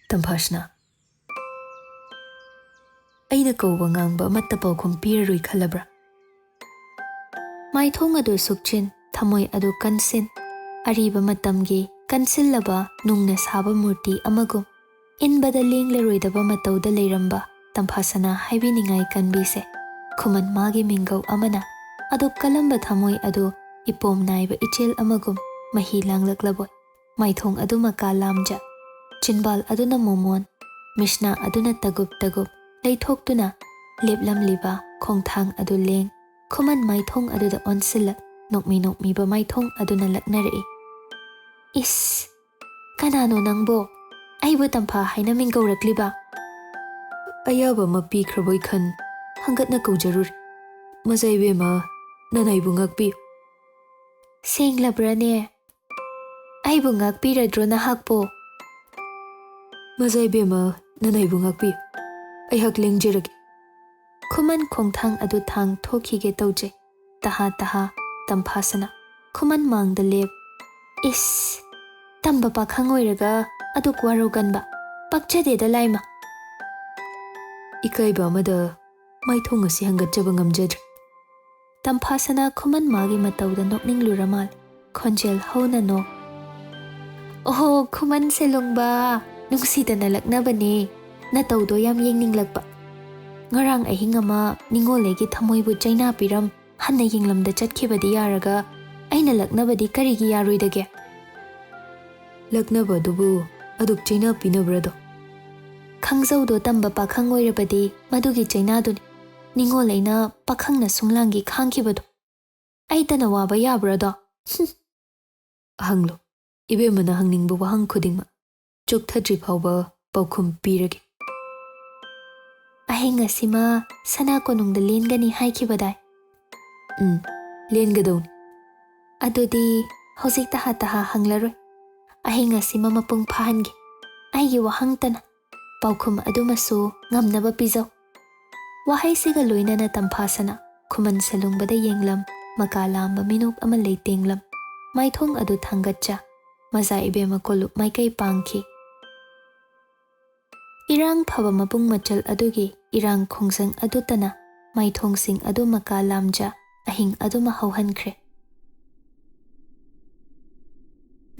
ꯇꯝꯐꯥ ꯁꯅꯥ, ꯑꯩꯅ ꯀꯧꯕ ꯉꯥꯡꯕ ꯑꯃꯠꯇ ꯄꯥꯎꯈꯨꯝ ꯄꯤꯔꯔꯣꯏ ꯈꯜꯂꯕ꯭ꯔꯥ?" ꯃꯥꯏꯊꯣꯡ ꯑꯗꯨ ꯁꯨꯛꯆꯤꯟ, ꯊꯃꯣꯏ ꯑꯗꯨ ꯀꯟꯁꯤꯟ, ꯑꯔꯤꯕ ꯃꯇꯝꯒꯤ ꯀꯟꯁꯤꯜꯂꯕ ꯅꯨꯡꯅ ꯁꯥꯕ ꯃꯨꯔꯇꯤ ꯑꯃꯒꯨꯝ, ꯏꯟꯕꯗ ꯂꯦꯡꯂꯔꯣꯏꯗꯕ ꯃꯇꯧꯗ ꯂꯩꯔꯝꯕ ꯇꯝꯐꯥ ꯁꯅꯥ ꯍꯥꯏꯕꯤꯅꯤꯡꯉꯥꯏ ꯀꯟꯕꯤꯁꯦ ꯈꯨꯃꯟ ꯃꯥꯒꯤ ꯃꯤꯡꯒꯧ ꯑꯃꯅ ꯑꯗꯨꯛ ꯀꯜꯂꯝꯕ ꯊꯃꯣꯏ ꯑꯗꯨ ꯏꯄꯣꯝ ꯅꯥꯏꯕ ꯏꯆꯦꯜ ꯑꯃꯒꯨꯝ ꯃꯍꯤ ꯂꯥꯡꯂꯛꯂꯕꯣꯏ꯫ ꯃꯥꯏꯊꯣꯡ ꯑꯗꯨ ꯃꯀꯥ ꯂꯥꯝꯖ, ꯆꯤꯟꯕꯥꯜ ꯑꯗꯨꯅ ꯃꯣꯃꯣꯟ, ꯃꯤꯠꯁꯅꯥ ꯑꯗꯨꯅ ꯇꯒꯨꯞ ꯇꯒꯨꯞ ꯂꯩꯊꯣꯛꯇꯨꯅ ꯂꯦꯞꯂꯝꯂꯤꯕ ꯈꯣꯡꯊꯥꯡ ꯑꯗꯨ ꯂꯦꯡ, ꯈꯨꯃꯟ ꯃꯥꯏꯊꯣꯡ ꯑꯗꯨꯗ ꯑꯣꯟꯁꯤꯜꯂꯛ, ꯅꯣꯛꯃꯤ ꯅꯣꯛꯃꯤꯕ ꯃꯥꯏꯊꯣꯡ ꯑꯗꯨꯅ ꯂꯛꯅꯔꯛꯏ꯫ "ꯏꯁ, ꯀꯅꯥꯅꯣ ꯅꯪꯕꯣ? ꯑꯩꯕꯨ ꯇꯝꯐꯥ ꯍꯥꯏꯅ ꯃꯤꯡ ꯀꯧꯔꯛꯂꯤꯕ?" "ꯑꯌꯥꯕ ꯑꯃ ꯄꯤꯈ꯭ꯔꯕꯣꯏ ꯈꯟ ꯍꯪꯒꯠꯅ ꯀꯧꯖꯔꯨꯔꯦ꯫ ꯃꯖꯥ ꯏꯕꯦꯝꯃ, ꯅꯅꯥꯏꯕꯨ ꯉꯥꯛꯄꯤꯌꯨ꯫ ꯁꯦꯡꯂꯕ꯭ꯔꯅꯦ? ꯑꯩꯕꯨ ꯉꯥꯛꯄꯤꯔꯗ꯭ꯔꯣ ꯅꯍꯥꯛꯄꯨ? ꯃꯖꯥ ꯏꯕꯦꯝꯃ, ꯅꯅꯥꯏꯕꯨ ꯉꯥꯛꯄꯤꯌꯨ꯫ ꯑꯩꯍꯥꯛ ꯂꯦꯡꯖꯔꯒꯦ꯫ ꯈꯨꯃꯟ ꯈꯣꯡꯊꯥꯡ ꯑꯗꯨ ꯊꯥꯡ ꯊꯣꯛꯈꯤꯒꯦ ꯇꯧꯖꯩ꯫ ꯇꯍꯥ ꯇꯍꯥ, ꯇꯝꯐꯥꯁꯅꯥ꯫ ꯈꯨꯃꯟ ꯃꯥꯡꯗ ꯂꯦꯞ꯫ ꯏꯁ! ꯇꯝꯕ ꯄꯥꯈꯪ ꯑꯣꯏꯔꯒ ꯑꯗꯨꯛ ꯋꯥꯔꯧꯒꯟꯕ꯫ ꯄꯛꯆꯗꯦꯗ ꯂꯥꯏꯃ꯫ ꯏꯀꯥꯏꯕ ꯑꯃꯗ ꯃꯥꯏꯊꯣꯡ ꯑꯁꯤ ꯍꯪꯒꯠꯆꯕ ꯉꯝꯖꯗ꯭ꯔꯦ꯫ ꯇꯝꯐꯥꯁꯅꯥ ꯈꯨꯃꯟ ꯃꯥꯒꯤ ꯃꯇꯧꯗ ꯅꯣꯛꯅꯤꯡꯂꯨꯔ ꯃꯥꯜꯂꯦ꯫ ꯈꯣꯟꯖꯦꯜ ꯍꯧꯅ ꯅꯣꯛ꯫ "ꯑꯣꯍꯣ, ꯈꯨꯃꯟ ꯁꯦꯂꯨꯡꯕ, ꯅꯨꯡꯁꯤꯗꯅ ꯂꯛꯅꯕꯅꯦ꯫ ꯅꯇꯧꯗꯣ ꯌꯥꯝ ꯌꯦꯡꯅꯤꯡꯂꯛꯄ꯫ ꯉꯔꯥꯡ ꯑꯍꯤꯡ ꯑꯃ ꯅꯤꯡꯉꯣꯜ ꯑꯩꯒꯤ ꯊꯃꯣꯏꯕꯨ ꯆꯩꯅꯥ ꯄꯤꯔꯝ ꯍꯟꯅ ꯌꯦꯡꯂꯝꯗ ꯆꯠꯈꯤꯕꯗꯤ ꯌꯥꯔꯒ ꯑꯩꯅ ꯂꯛꯅꯕꯗꯤ ꯀꯔꯤꯒꯤ ꯌꯥꯔꯣꯏꯗꯒꯦ?" "ꯂꯛꯅꯕ ꯑꯗꯨꯕꯨ ꯑꯗꯨꯛ ꯆꯩꯅꯥ ꯄꯤꯅꯕ꯭ꯔꯗꯣ?" "ꯈꯪꯖꯧꯗꯣ ꯇꯝꯕ ꯄꯥꯈꯪ ꯑꯣꯏꯔꯕꯗꯤ ꯃꯗꯨꯒꯤ ꯆꯩꯅꯥꯗꯨꯅꯤ꯫ ꯅꯤꯡꯉꯣꯜ ꯑꯩꯅ ꯄꯥꯈꯪꯅ ꯁꯨꯡꯂꯥꯡꯒꯤ ꯈꯥꯡꯈꯤꯕꯗꯣ꯫ ꯑꯩꯇꯅ ꯋꯥꯕ ꯌꯥꯕ꯭ꯔꯗꯣ?" ꯍꯨꯝ꯫ "ꯍꯪꯂꯨ꯫ ꯏꯕꯦꯝꯃꯅ ꯍꯪꯅꯤꯡꯕ ꯋꯥꯍꯪ ꯈꯨꯗꯤꯡꯃꯛ ꯆꯨꯞꯊꯗ꯭ꯔꯤ ꯐꯥꯎꯕ ꯄꯥꯎꯈꯨꯝ ꯄꯤꯔꯒꯦ꯫" "ꯑꯍꯤꯡ ꯑꯁꯤꯃ ꯁꯅꯥ ꯀꯣꯅꯨꯡꯗ ꯂꯦꯟꯒꯅꯤ ꯍꯥꯏꯈꯤꯕꯗꯥꯏ?" "ꯎꯝ, ꯂꯦꯟꯒꯗꯧꯅꯤ꯫" "ꯑꯗꯨꯗꯤ ꯍꯧꯖꯤꯛ ꯇꯍꯥ ꯇꯍꯥ ꯍꯪꯂꯔꯣꯏ꯫ ꯑꯍꯤꯡ ꯑꯁꯤꯃ ꯃꯄꯨꯡ ꯐꯥꯍꯟꯒꯦ꯫ ꯑꯩꯒꯤ ꯋꯥꯍꯪꯇꯅ ꯄꯥꯎꯈꯨꯝ ꯑꯗꯨꯃꯁꯨ ꯉꯝꯅꯕ ꯄꯤꯖꯧ꯫" ꯋꯥꯍꯩꯁꯤꯒ ꯂꯣꯏꯅꯅ ꯇꯝꯐꯥꯁꯅꯥ ꯈꯨꯃꯟ ꯁꯦꯂꯨꯡꯕꯗ ꯌꯦꯡꯂꯝ, ꯃꯀꯥ ꯂꯥꯝꯕ ꯃꯤꯅꯣꯛ ꯑꯃ ꯂꯩꯇꯦꯡꯂꯝ, ꯃꯥꯏꯊꯣꯡ ꯑꯗꯨ ꯊꯥꯡꯒꯠꯆ, ꯃꯖꯥ ꯏꯕꯦꯝꯃ ꯀꯣꯂꯨꯞ ꯃꯥꯏꯀꯩ ꯄꯥꯡꯈꯤ꯫ ꯏꯔꯥꯡ ꯐꯕ ꯃꯄꯨꯡ ꯃꯆꯜ ꯑꯗꯨꯒꯤ ꯏꯔꯥꯡ ꯈꯣꯡꯖꯪ ꯑꯗꯨꯇꯅ ꯃꯥꯏꯊꯣꯡꯁꯤꯡ ꯑꯗꯨ ꯃꯀꯥ ꯂꯥꯝꯖ ꯑꯍꯤꯡ ꯑꯗꯨꯃ ꯍꯧꯍꯟꯈ꯭ꯔꯦ꯫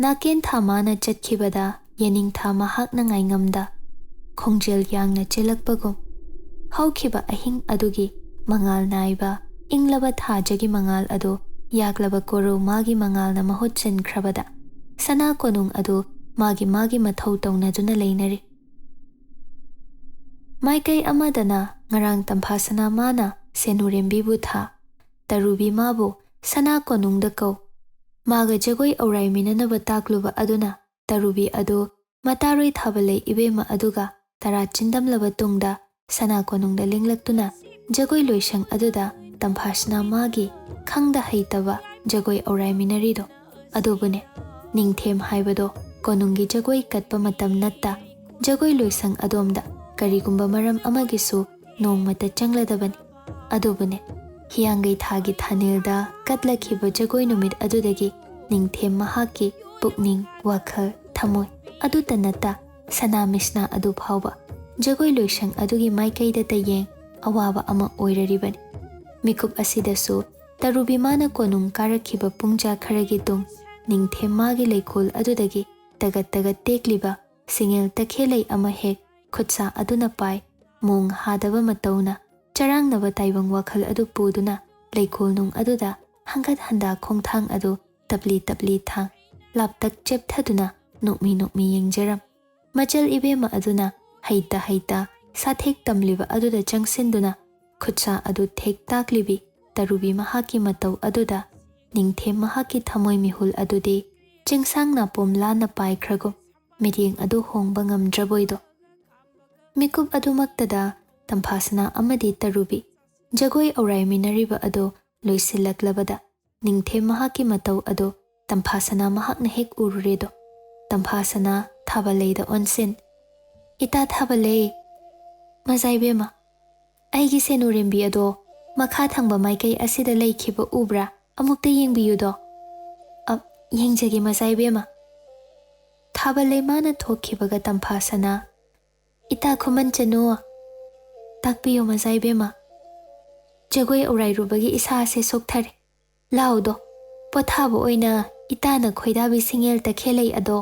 ꯅꯥꯀꯦꯟꯊꯥ ꯃꯥꯅ ꯆꯠꯈꯤꯕꯗ ꯌꯦꯅꯤꯡꯊꯥ ꯃꯍꯥꯛꯅ ꯉꯥꯏꯉꯝꯗ ꯈꯣꯡꯖꯦꯜ ꯌꯥꯡꯅ ꯆꯦꯜꯂꯛꯄꯒꯨꯝ, ꯍꯧꯈꯤꯕ ꯑꯍꯤꯡ ꯑꯗꯨꯒꯤ ꯃꯉꯥꯜ ꯅꯥꯏꯕ ꯏꯪꯂꯕ ꯊꯥꯖꯒꯤ ꯃꯉꯥꯜ ꯑꯗꯨ ꯌꯥꯛꯂꯕ ꯀꯣꯔꯧ ꯃꯥꯒꯤ ꯃꯉꯥꯜꯅ ꯃꯍꯨꯠ ꯁꯤꯟꯈ꯭ꯔꯕꯗ, ꯁꯅꯥ ꯀꯣꯅꯨꯡ ꯑꯗꯨ ꯃꯥꯒꯤ ꯃꯥꯒꯤ ꯃꯊꯧ ꯇꯧꯅꯗꯨꯅ ꯂꯩꯅꯔꯤ꯫ ꯃꯥꯏꯀꯩ ꯑꯃꯗꯅ ꯉꯔꯥꯡ ꯇꯝꯐꯥꯁꯅꯥ ꯃꯥꯅ ꯁꯦꯅꯨꯔꯦꯝꯕꯤꯕꯨ ꯊꯥ, ꯇꯔꯨꯕꯤ ꯃꯥꯕꯨ ꯁꯅꯥ ꯀꯣꯅꯨꯡꯗ ꯀꯧ, ꯃꯥꯒ ꯖꯒꯣꯏ ꯑꯧꯔꯥꯏꯃꯤꯟꯅꯅꯕ ꯇꯥꯛꯂꯨꯕ ꯑꯗꯨꯅ ꯇꯔꯨꯕꯤ ꯑꯗꯨ ꯃꯇꯥꯔꯣꯏ ꯊꯥꯕ ꯂꯩ ꯏꯕꯦꯝꯃ ꯑꯗꯨꯒ ꯇꯔꯥ ꯆꯤꯟꯗꯝꯂꯕ ꯇꯨꯡꯗ ꯁꯅꯥ ꯀꯣꯅꯨꯡꯗ ꯂꯦꯡꯂꯛꯇꯨꯅ ꯖꯒꯣꯏ ꯂꯣꯏꯁꯪ ꯑꯗꯨꯗ ꯇꯝꯐꯥꯁꯅꯥ ꯃꯥꯒꯤ ꯈꯪꯗ ꯍꯩꯇꯕ ꯖꯒꯣꯏ ꯑꯧꯔꯥꯏꯃꯤꯟꯅꯔꯤꯗꯣ꯫ ꯑꯗꯨꯕꯨꯅꯦ, ꯅꯤꯡꯊꯦꯝ ꯍꯥꯏꯕꯗꯣ ꯀꯣꯅꯨꯡꯒꯤ ꯖꯒꯣꯏ ꯀꯠꯄ ꯃꯇꯝ ꯅꯠꯇ, ꯖꯒꯣꯏ ꯂꯣꯏꯁꯪ ꯑꯗꯣꯝꯗ ꯀꯔꯤꯒꯨꯝꯕ ꯃꯔꯝ ꯑꯃꯒꯤꯁꯨ ꯅꯣꯡꯃꯇ ꯆꯪꯂꯗꯕꯅꯤ꯫ ꯑꯗꯨꯕꯨꯅꯦ, ꯍꯤꯌꯥꯡꯒꯩ ꯊꯥꯒꯤ ꯊꯥꯅꯤꯜꯗ ꯀꯠꯂꯛꯈꯤꯕ ꯖꯒꯣꯏ ꯅꯨꯃꯤꯠ ꯑꯗꯨꯗꯒꯤ ꯅꯤꯡꯊꯦꯝ ꯃꯍꯥꯛꯀꯤ ꯄꯨꯛꯅꯤꯡ, ꯋꯥꯈꯜ, ꯊꯃꯣꯏ ꯑꯗꯨꯇ ꯅꯠꯇ, ꯁꯅꯥ ꯃꯤꯁꯅꯥ ꯑꯗꯨ ꯐꯥꯎꯕ ꯖꯒꯣꯏ ꯂꯣꯏꯁꯪ ꯑꯗꯨꯒꯤ ꯃꯥꯏꯀꯩꯗ ꯇꯌꯦꯡ ꯑꯋꯥꯕ ꯑꯃ ꯑꯣꯏꯔꯔꯤꯕꯅꯤ꯫ ꯃꯤꯀꯨꯞ ꯑꯁꯤꯗꯁꯨ ꯇꯔꯨꯕꯤ ꯃꯥꯅ ꯀꯣꯅꯨꯡ ꯀꯥꯔꯛꯈꯤꯕ ꯄꯨꯡꯖꯥ ꯈꯔꯒꯤ ꯇꯨꯡ, ꯅꯤꯡꯊꯦꯝ ꯃꯥꯒꯤ ꯂꯩꯀꯣꯜ ꯑꯗꯨꯗꯒꯤ ꯇꯒꯠ ꯇꯒꯠ ꯇꯦꯛꯂꯤꯕ ꯁꯤꯡꯉꯦꯜ ꯇꯈꯦꯜꯂꯩ ꯑꯃ ꯍꯦꯛ ꯈꯨꯠꯁꯥ ꯑꯗꯨꯅ ꯄꯥꯏ, ꯃꯣꯡ ꯍꯥꯗꯕ ꯃꯇꯧꯅ ꯆꯔꯥꯡꯅꯕ ꯇꯥꯏꯕꯪ ꯋꯥꯈꯜ ꯑꯗꯨ ꯄꯨꯗꯨꯅ ꯂꯩꯀꯣꯜꯅꯨꯡ ꯑꯗꯨꯗ ꯍꯪꯒꯠ ꯍꯟꯗꯥ ꯈꯣꯡꯊꯥꯡ ꯑꯗꯨ ꯇꯞꯂꯤ ꯇꯞꯂꯤ ꯊꯥꯡ, ꯂꯥꯞꯇꯛ ꯆꯦꯞꯊꯗꯨꯅ ꯅꯣꯛꯃꯤ ꯅꯣꯛꯃꯤ ꯌꯦꯡꯖꯔꯝ꯫ ꯃꯆꯜ ꯏꯕꯦꯝꯃ ꯑꯗꯨꯅ ꯍꯩꯇ ꯍꯩꯇ ꯁꯥꯊꯦꯛ ꯇꯝꯂꯤꯕ ꯑꯗꯨꯗ ꯆꯪꯁꯤꯟꯗꯨꯅ ꯈꯨꯠꯁꯥ ꯑꯗꯨ ꯊꯦꯛ ꯇꯥꯛꯂꯤꯕꯤ ꯇꯔꯨꯕꯤ ꯃꯍꯥꯛꯀꯤ ꯃꯇꯧ ꯑꯗꯨꯗ ꯅꯤꯡꯊꯦꯝ ꯃꯍꯥꯛꯀꯤ ꯊꯃꯣꯏ ꯃꯤꯍꯨꯜ ꯑꯗꯨꯗꯤ ꯆꯤꯡꯁꯥꯡ ꯅꯥꯄꯣꯝ ꯂꯥꯟꯅ ꯄꯥꯏꯈ꯭ꯔꯒꯨꯝ ꯃꯤꯠꯌꯦꯡ ꯑꯗꯨ ꯍꯣꯡꯕ ꯉꯝꯗ꯭ꯔꯕꯣꯏꯗꯣ꯫ ꯃꯤꯀꯨꯞ ꯑꯗꯨꯃꯛꯇꯗ ꯇꯝꯐꯥꯁꯅꯥ ꯑꯃꯗꯤ ꯇꯔꯨꯕꯤ ꯖꯒꯣꯏ ꯑꯧꯔꯥꯏꯃꯤꯟꯅꯔꯤꯕ ꯑꯗꯨ ꯂꯣꯏꯁꯤꯜꯂꯛꯂꯕꯗ ꯅꯤꯡꯊꯦꯝ ꯃꯍꯥꯛꯀꯤ ꯃꯇꯧ ꯑꯗꯨ ꯇꯝꯐꯥꯁꯅꯥ ꯃꯍꯥꯛꯅ ꯍꯦꯛ ꯎꯔꯨꯔꯦꯗꯣ꯫ ꯇꯝꯐꯥꯁꯅꯥ ꯊꯥꯕꯂꯩꯗ ꯑꯣꯟꯁꯤꯟ, "ꯏꯇꯥ ꯊꯥꯕꯂꯩ, ꯃꯖꯥꯏꯕꯦꯝꯃ, ꯑꯩꯒꯤ ꯁꯦꯅꯨꯔꯦꯝꯕꯤ ꯑꯗꯣ ꯃꯈꯥ ꯊꯪꯕ ꯃꯥꯏꯀꯩ ꯑꯁꯤꯗ ꯂꯩꯈꯤꯕ ꯎꯕ꯭ꯔꯥ? ꯑꯃꯨꯛꯇ ꯌꯦꯡꯕꯤꯌꯨꯗꯣ꯫" "ꯑ, ꯌꯦꯡꯖꯒꯦ ꯃꯖꯥꯏꯕꯦꯝꯃ꯫" ꯊꯥꯕꯂꯩ ꯃꯥꯅ ꯊꯣꯛꯈꯤꯕꯒ ꯇꯝꯐꯥꯁꯅꯥ, "ꯏꯇꯥ ꯈꯨꯃꯟ ꯆꯅꯨ, ꯇꯥꯛꯄꯤꯌꯨ ꯃꯖꯥꯏꯕꯦꯝꯃ, ꯖꯒꯣꯏ ꯑꯧꯔꯥꯏꯔꯨꯕꯒꯤ ꯏꯁꯥ ꯑꯁꯦ ꯁꯣꯛꯊꯔꯦ꯫ ꯂꯥꯎꯗꯣ, ꯄꯣꯊꯥꯕ ꯑꯣꯏꯅ ꯏꯇꯥꯅ ꯈꯣꯏꯗꯥꯕꯤ ꯁꯤꯡꯉꯦꯜ ꯇꯈꯦꯜꯂꯩ ꯑꯗꯣ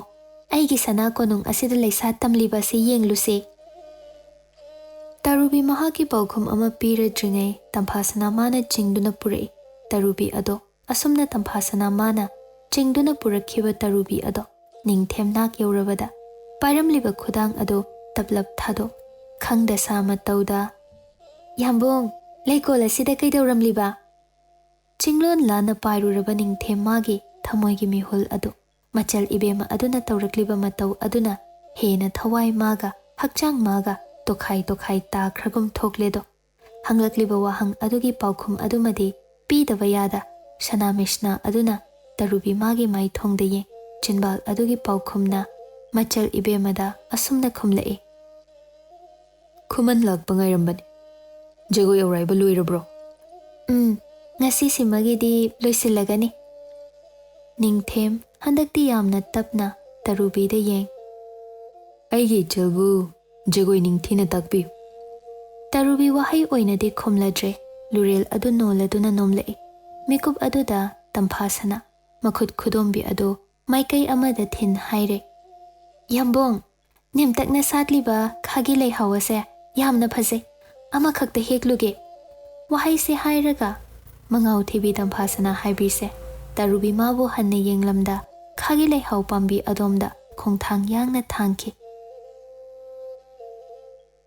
ꯑꯩꯒꯤ ꯁꯅꯥ ꯀꯣꯅꯨꯡ ꯑꯁꯤꯗ ꯂꯩꯁꯥ ꯇꯝꯂꯤꯕ ꯑꯁꯤ ꯌꯦꯡꯂꯨꯁꯦ꯫" ꯇꯔꯨꯕꯤ ꯃꯍꯥꯛꯀꯤ ꯄꯥꯎꯈꯨꯝ ꯑꯃ ꯄꯤꯔꯗ꯭ꯔꯤꯉꯩ ꯇꯝꯐꯥꯁꯅꯥ ꯃꯥꯅ ꯆꯤꯡꯗꯨꯅ ꯄꯨꯔꯛꯏ ꯇꯔꯨꯕꯤ ꯑꯗꯣ꯫ ꯑꯁꯨꯝꯅ ꯇꯝꯐꯥꯁꯅꯥ ꯃꯥꯅ ꯆꯤꯡꯗꯨꯅ ꯄꯨꯔꯛꯈꯤꯕ ꯇꯔꯨꯕꯤ ꯑꯗꯣ ꯅꯤꯡꯊꯦꯝ ꯅꯥꯛ ꯌꯧꯔꯕꯗ ꯄꯥꯏꯔꯝꯂꯤꯕ ꯈꯨꯗꯥꯡ ꯑꯗꯨ ꯇꯞꯂꯞ ꯊꯥꯗꯣꯛ, ꯈꯪꯗ ꯁꯥ ꯃꯇꯧꯗ, "ꯌꯥꯝꯕꯨꯡ, ꯂꯩꯀꯣꯜ ꯑꯁꯤꯗ ꯀꯩꯗꯧꯔꯝꯂꯤꯕ?" ꯆꯤꯡꯂꯣꯟ ꯂꯥꯟꯅ ꯄꯥꯏꯔꯨꯔꯕ ꯅꯤꯡꯊꯦꯝ ꯃꯥꯒꯤ ꯊꯃꯣꯏꯒꯤ ꯃꯤꯍꯨꯜ ꯑꯗꯨ ꯃꯆꯜ ꯏꯕꯦꯝꯃ ꯑꯗꯨꯅ ꯇꯧꯔꯛꯂꯤꯕ ꯃꯇꯧ ꯑꯗꯨꯅ ꯍꯦꯟꯅ ꯊꯋꯥꯏ ꯃꯥꯒ ꯍꯛꯆꯥꯡ ꯃꯥꯒ ꯇꯣꯈꯥꯏ ꯇꯣꯈꯥꯏ ꯇꯥꯈ꯭ꯔꯒꯨꯝ ꯊꯣꯛꯂꯦꯗꯣ꯫ ꯍꯪꯂꯛꯂꯤꯕ ꯋꯥꯍꯪ ꯑꯗꯨꯒꯤ ꯄꯥꯎꯈꯨꯝ ꯑꯗꯨꯃꯗꯤ ꯄꯤꯗꯕ ꯌꯥꯗ ꯁꯅꯥ ꯃꯤꯁꯅꯥ ꯑꯗꯨꯅ ꯇꯔꯨꯕꯤ ꯃꯥꯒꯤ ꯃꯥꯏꯊꯣꯡꯗ ꯌꯦꯡ ꯆꯤꯟꯕꯥꯜ ꯑꯗꯨꯒꯤ ꯄꯥꯎꯈꯨꯝꯅ ꯃꯆꯜ ꯏꯕꯦꯝꯃꯗ ꯑꯁꯨꯝꯅ ꯈꯨꯝꯂꯛꯏ꯫ ꯈꯨꯃꯟ ꯂꯥꯛꯄ ꯉꯥꯏꯔꯝꯕꯅꯤ꯫ ꯖꯒꯣꯏ ꯑꯧꯔꯥꯏꯕ ꯂꯣꯏꯔꯕ꯭ꯔꯣ? ꯎꯝ, ꯉꯁꯤꯁꯤꯃꯒꯤꯗꯤ ꯂꯣꯏꯁꯤꯜꯂꯒꯅꯤ꯫ ꯅꯤꯡꯊꯦꯝ ꯍꯟꯗꯛꯇꯤ ꯌꯥꯝꯅ ꯇꯞꯅ ꯇꯔꯨꯕꯤꯗ ꯌꯦꯡ꯫ ꯑꯩꯒꯤ ꯏꯆꯜꯕꯨ ꯖꯒꯣꯏ ꯅꯤꯡꯊꯤꯅ ꯇꯥꯛꯄꯤꯌꯨ꯫ ꯇꯔꯨꯕꯤ ꯋꯥꯍꯩ ꯑꯣꯏꯅꯗꯤ ꯈꯨꯝꯂꯗ꯭ꯔꯦ, ꯂꯨꯔꯦꯜ ꯑꯗꯨ ꯅꯣꯜꯂꯗꯨꯅ ꯅꯣꯝꯂꯛꯏ꯫ ꯃꯤꯀꯨꯞ ꯑꯗꯨꯗ ꯇꯝꯐꯥꯁꯅꯥ ꯃꯈꯨꯠ ꯈꯨꯗꯣꯝꯕꯤ ꯑꯗꯨ ꯃꯥꯏꯀꯩ ꯑꯃꯗ ꯊꯤꯟ ꯍꯥꯏꯔꯦ, "ꯌꯥꯝꯕꯣꯡ, ꯅꯦꯝꯇꯛꯅ ꯁꯥꯠꯂꯤꯕ ꯈꯥꯒꯤ ꯂꯩꯍꯥꯎ ꯑꯁꯦ ꯌꯥꯝꯅ ꯐꯖꯩ, ꯑꯃꯈꯛꯇ ꯍꯦꯛꯂꯨꯒꯦ"꯫ ꯋꯥꯍꯩꯁꯦ ꯍꯥꯏꯔꯒ ꯃꯉꯥꯎ ꯊꯤꯕꯤ ꯇꯝꯐꯥꯁꯅꯥ ꯍꯥꯏꯕꯤꯁꯦ ꯇꯔꯨꯕꯤ ꯃꯥꯕꯨ ꯍꯟꯅ ꯌꯦꯡꯂꯝꯗ ꯈꯥꯒꯤ ꯂꯩꯍꯥꯎ ꯄꯥꯝꯕꯤ ꯑꯗꯣꯝꯗ ꯈꯣꯡꯊꯥꯡ ꯌꯥꯡꯅ ꯊꯥꯡꯈꯤ꯫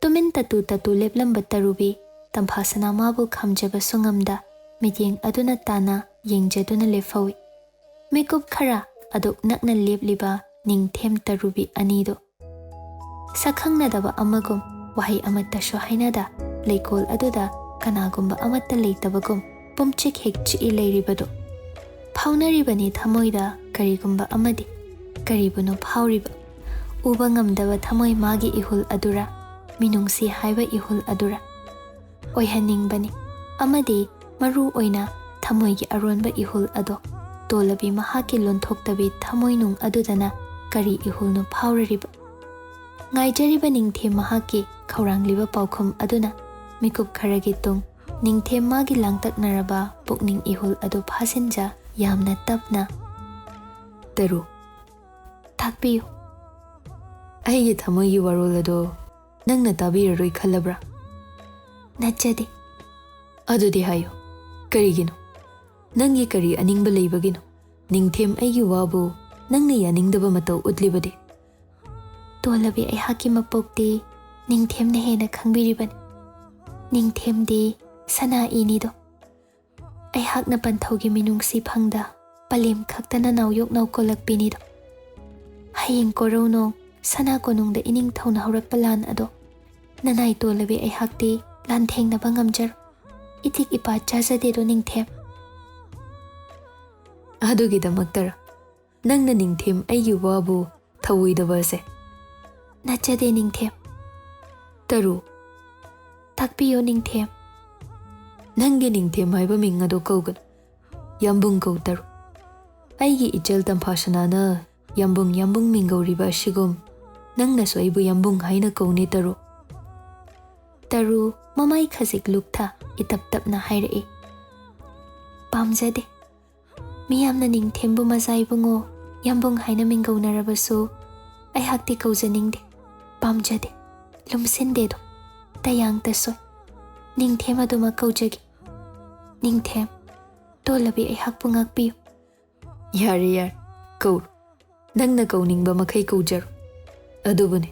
ꯇꯨꯃꯤꯟ ꯇꯠꯇꯨ ꯇꯠꯇꯨ ꯂꯦꯞꯂꯝꯕ ꯇꯔꯨꯕꯤ ꯇꯝꯐꯥꯁꯅꯥ ꯃꯥꯕꯨ ꯈꯥꯝꯖꯕꯁꯨ ꯉꯝꯗ ꯃꯤꯠꯌꯦꯡ ꯑꯗꯨꯅ ꯇꯥꯅ ꯌꯦꯡꯖꯗꯨꯅ ꯂꯦꯞꯍꯧꯏ꯫ ꯃꯤꯀꯨꯞ ꯈꯔ ꯑꯗꯨꯛ ꯅꯛꯅ ꯂꯦꯞꯂꯤꯕ ꯅꯤꯡꯊꯦꯝ ꯇꯔꯨꯕꯤ ꯑꯅꯤꯗꯨ ꯁꯛꯈꯪꯅꯗꯕ ꯑꯃꯒꯨꯝ, ꯋꯥꯍꯩ ꯑꯃꯠꯇꯁꯨ ꯍꯥꯏꯅꯗ, ꯂꯩꯀꯣꯜ ꯑꯗꯨꯗ ꯀꯅꯥꯒꯨꯝꯕ ꯑꯃꯠꯇ ꯂꯩꯇꯕꯒꯨꯝ ꯄꯨꯝꯆꯤꯛ ꯍꯦꯛ ꯆꯤꯛꯏ ꯂꯩꯔꯤꯕꯗꯨ꯫ ꯐꯥꯎꯅꯔꯤꯕꯅꯤ ꯊꯃꯣꯏꯗ ꯀꯔꯤꯒꯨꯝꯕ ꯑꯃꯗꯤ꯫ ꯀꯔꯤꯕꯨꯅꯣ ꯐꯥꯎꯔꯤꯕ? ꯎꯕ ꯉꯝꯗꯕ ꯊꯃꯣꯏ ꯃꯥꯒꯤ ꯏꯍꯨꯜ ꯑꯗꯨꯔ? ꯃꯤꯅꯨꯡꯁꯤ ꯍꯥꯏꯕ ꯏꯍꯨꯜ ꯑꯗꯨꯔ? ꯑꯣꯏꯍꯟꯅꯤꯡꯕꯅꯤ꯫ ꯑꯃꯗꯤ ꯃꯔꯨ ꯑꯣꯏꯅ ꯊꯃꯣꯏꯒꯤ ꯑꯔꯣꯟꯕ ꯏꯍꯨꯜ ꯑꯗꯣ꯫ ꯇꯣꯜꯂꯕꯤ ꯃꯍꯥꯛꯀꯤ ꯂꯣꯟꯊꯣꯛꯇꯕꯤ ꯊꯃꯣꯏꯅꯨꯡ ꯑꯗꯨꯗꯅ ꯀꯔꯤ ꯏꯍꯨꯜꯅꯣ ꯐꯥꯎꯔꯤꯕ? ꯉꯥꯏꯖꯔꯤꯕ ꯅꯤꯡꯊꯦꯝ ꯃꯍꯥꯛꯀꯤ ꯈꯧꯔꯥꯡꯂꯤꯕ ꯄꯥꯎꯈꯨꯝ ꯑꯗꯨꯅ ꯃꯤꯀꯨꯞ ꯈꯔꯒꯤ ꯇꯨꯡ ꯅꯤꯡꯊꯦꯝ ꯃꯥꯒꯤ ꯂꯥꯡꯇꯛꯅꯔꯕ ꯄꯨꯛꯅꯤꯡ ꯏꯍꯨꯜ ꯑꯗꯨ ꯐꯥꯖꯤꯟꯖ ꯌꯥꯝꯅ ꯇꯞꯅ, "ꯇꯔꯨ, ꯇꯥꯛꯄꯤꯌꯨ꯫ ꯑꯩꯒꯤ ꯊꯃꯣꯏꯒꯤ ꯋꯥꯔꯣꯜ ꯑꯗꯣ ꯅꯪꯅ ꯇꯥꯕꯤꯔꯔꯣꯏ ꯈꯜꯂꯕ꯭ꯔꯥ?" "ꯅꯠꯆꯗꯦ꯫" "ꯑꯗꯨꯗꯤ ꯍꯥꯏꯌꯨ, ꯀꯔꯤꯒꯤꯅꯣ? ꯅꯪꯒꯤ ꯀꯔꯤ ꯑꯅꯤꯡꯕ ꯂꯩꯕꯒꯤꯅꯣ? ꯅꯤꯡꯊꯦꯝ ꯑꯩꯒꯤ ꯋꯥꯕꯨ ꯅꯪꯅ ꯌꯥꯅꯤꯡꯗꯕ ꯃꯇꯧ ꯎꯠꯂꯤꯕꯗꯤ?" "ꯇꯣꯜꯂꯕꯤ ꯑꯩꯍꯥꯛꯀꯤ ꯃꯄꯣꯛꯇꯤ ꯅꯤꯡꯊꯦꯝꯅ ꯍꯦꯟꯅ ꯈꯪꯕꯤꯔꯤꯕꯅꯤ꯫ ꯅꯤꯡꯊꯦꯝꯗꯤ ꯁꯅꯥ ꯏꯅꯤꯗꯣ꯫ ꯑꯩꯍꯥꯛꯅ ꯄꯟꯊꯧꯒꯤ ꯃꯤꯅꯨꯡꯁꯤ ꯐꯪꯗ ꯄꯂꯦꯝ ꯈꯛꯇꯅ ꯅꯥꯎꯌꯣꯛ ꯅꯥꯎ ꯀꯣꯜꯂꯛꯄꯤꯅꯤꯗꯣ꯫ ꯍꯌꯦꯡ ꯀꯣꯔꯧꯅꯣꯡ ꯁꯅꯥ ꯀꯣꯅꯨꯡꯗ ꯏꯅꯤꯡꯊꯧꯅ ꯍꯧꯔꯛꯄ ꯂꯥꯟ ꯑꯗꯣ ꯅꯅꯥꯏ ꯇꯣꯜꯂꯕꯤ ꯑꯩꯍꯥꯛꯇꯤ ꯂꯥꯟꯊꯦꯡꯅꯕ ꯉꯝꯖꯔꯣꯏ꯫ ꯏꯊꯤꯛ ꯏꯄꯥ ꯆꯥꯖꯗꯦꯗꯣ ꯅꯤꯡꯊꯦꯝ꯫ ꯑꯗꯨꯒꯤꯗꯃꯛꯇꯔ ꯅꯪꯅ ꯅꯤꯡꯊꯦꯝ ꯑꯩꯒꯤ ꯋꯥꯕꯨ ꯊꯧꯑꯣꯏꯗꯕ ꯑꯁꯦ? ꯅꯠꯆꯗꯦ ꯅꯤꯡꯊꯦꯝ꯫ ꯇꯔꯨ꯫ ꯇꯥꯛꯄꯤꯌꯨ ꯅꯤꯡꯊꯦꯝ꯫ ꯅꯪꯒꯤ ꯅꯤꯡꯊꯦꯝ ꯍꯥꯏꯕ ꯃꯤꯡ ꯑꯗꯨ ꯀꯧꯒꯅꯨ꯫ ꯌꯥꯝꯕꯨꯡ ꯀꯧ ꯇꯔꯨ꯫ ꯑꯩꯒꯤ ꯏꯆꯜ ꯇꯝꯐꯥꯁꯅꯥꯅ ꯌꯥꯝꯕꯨꯡ ꯌꯥꯝꯕꯨꯡ ꯃꯤꯡꯒꯧꯔꯤꯕ ꯑꯁꯤꯒꯨꯝ ꯅꯪꯅꯁꯨ ꯑꯩꯕꯨ ꯌꯥꯝꯕꯨꯡ ꯍꯥꯏꯅ ꯀꯧꯅꯦ ꯇꯔꯨ꯫ ꯇꯔꯨ ꯃꯃꯥꯏ ꯈꯖꯤꯛ ꯂꯨꯛꯊ ꯏꯇꯞ ꯇꯞꯅ ꯍꯥꯏꯔꯛꯏ꯫ ꯄꯥꯝꯖꯗꯦ꯫ ꯃꯤꯌꯥꯝꯅ ꯅꯤꯡꯊꯦꯝꯕꯨ ꯃꯖꯥ ꯏꯕꯨꯡꯉꯣ, ꯌꯥꯝꯕꯨꯡ ꯍꯥꯏꯅ ꯃꯤꯡꯒꯧꯅꯔꯕꯁꯨ ꯑꯩꯍꯥꯛꯇꯤ ꯀꯧꯖꯅꯤꯡꯗꯦ꯫ ꯄꯥꯝꯖꯗꯦ꯫ ꯂꯨꯝꯁꯤꯟꯗꯦꯗꯣ꯫ ꯇꯌꯥꯡ ꯇꯁꯣꯏ꯫ ꯅꯤꯡꯊꯦꯝ ꯑꯗꯨꯃꯛ ꯀꯧꯖꯒꯦ꯫ ꯅꯤꯡꯊꯦꯝ, ꯇꯣꯜꯂꯕꯤ ꯑꯩꯍꯥꯛꯄꯨ ꯉꯥꯛꯄꯤꯌꯨ꯫ ꯌꯥꯔꯦ ꯌꯥꯔꯦ, ꯀꯧꯔꯣ꯫ ꯅꯪꯅ ꯀꯧꯅꯤꯡꯕ ꯃꯈꯩ ꯀꯧꯖꯔꯣ꯫ ꯑꯗꯨꯕꯨꯅꯦ,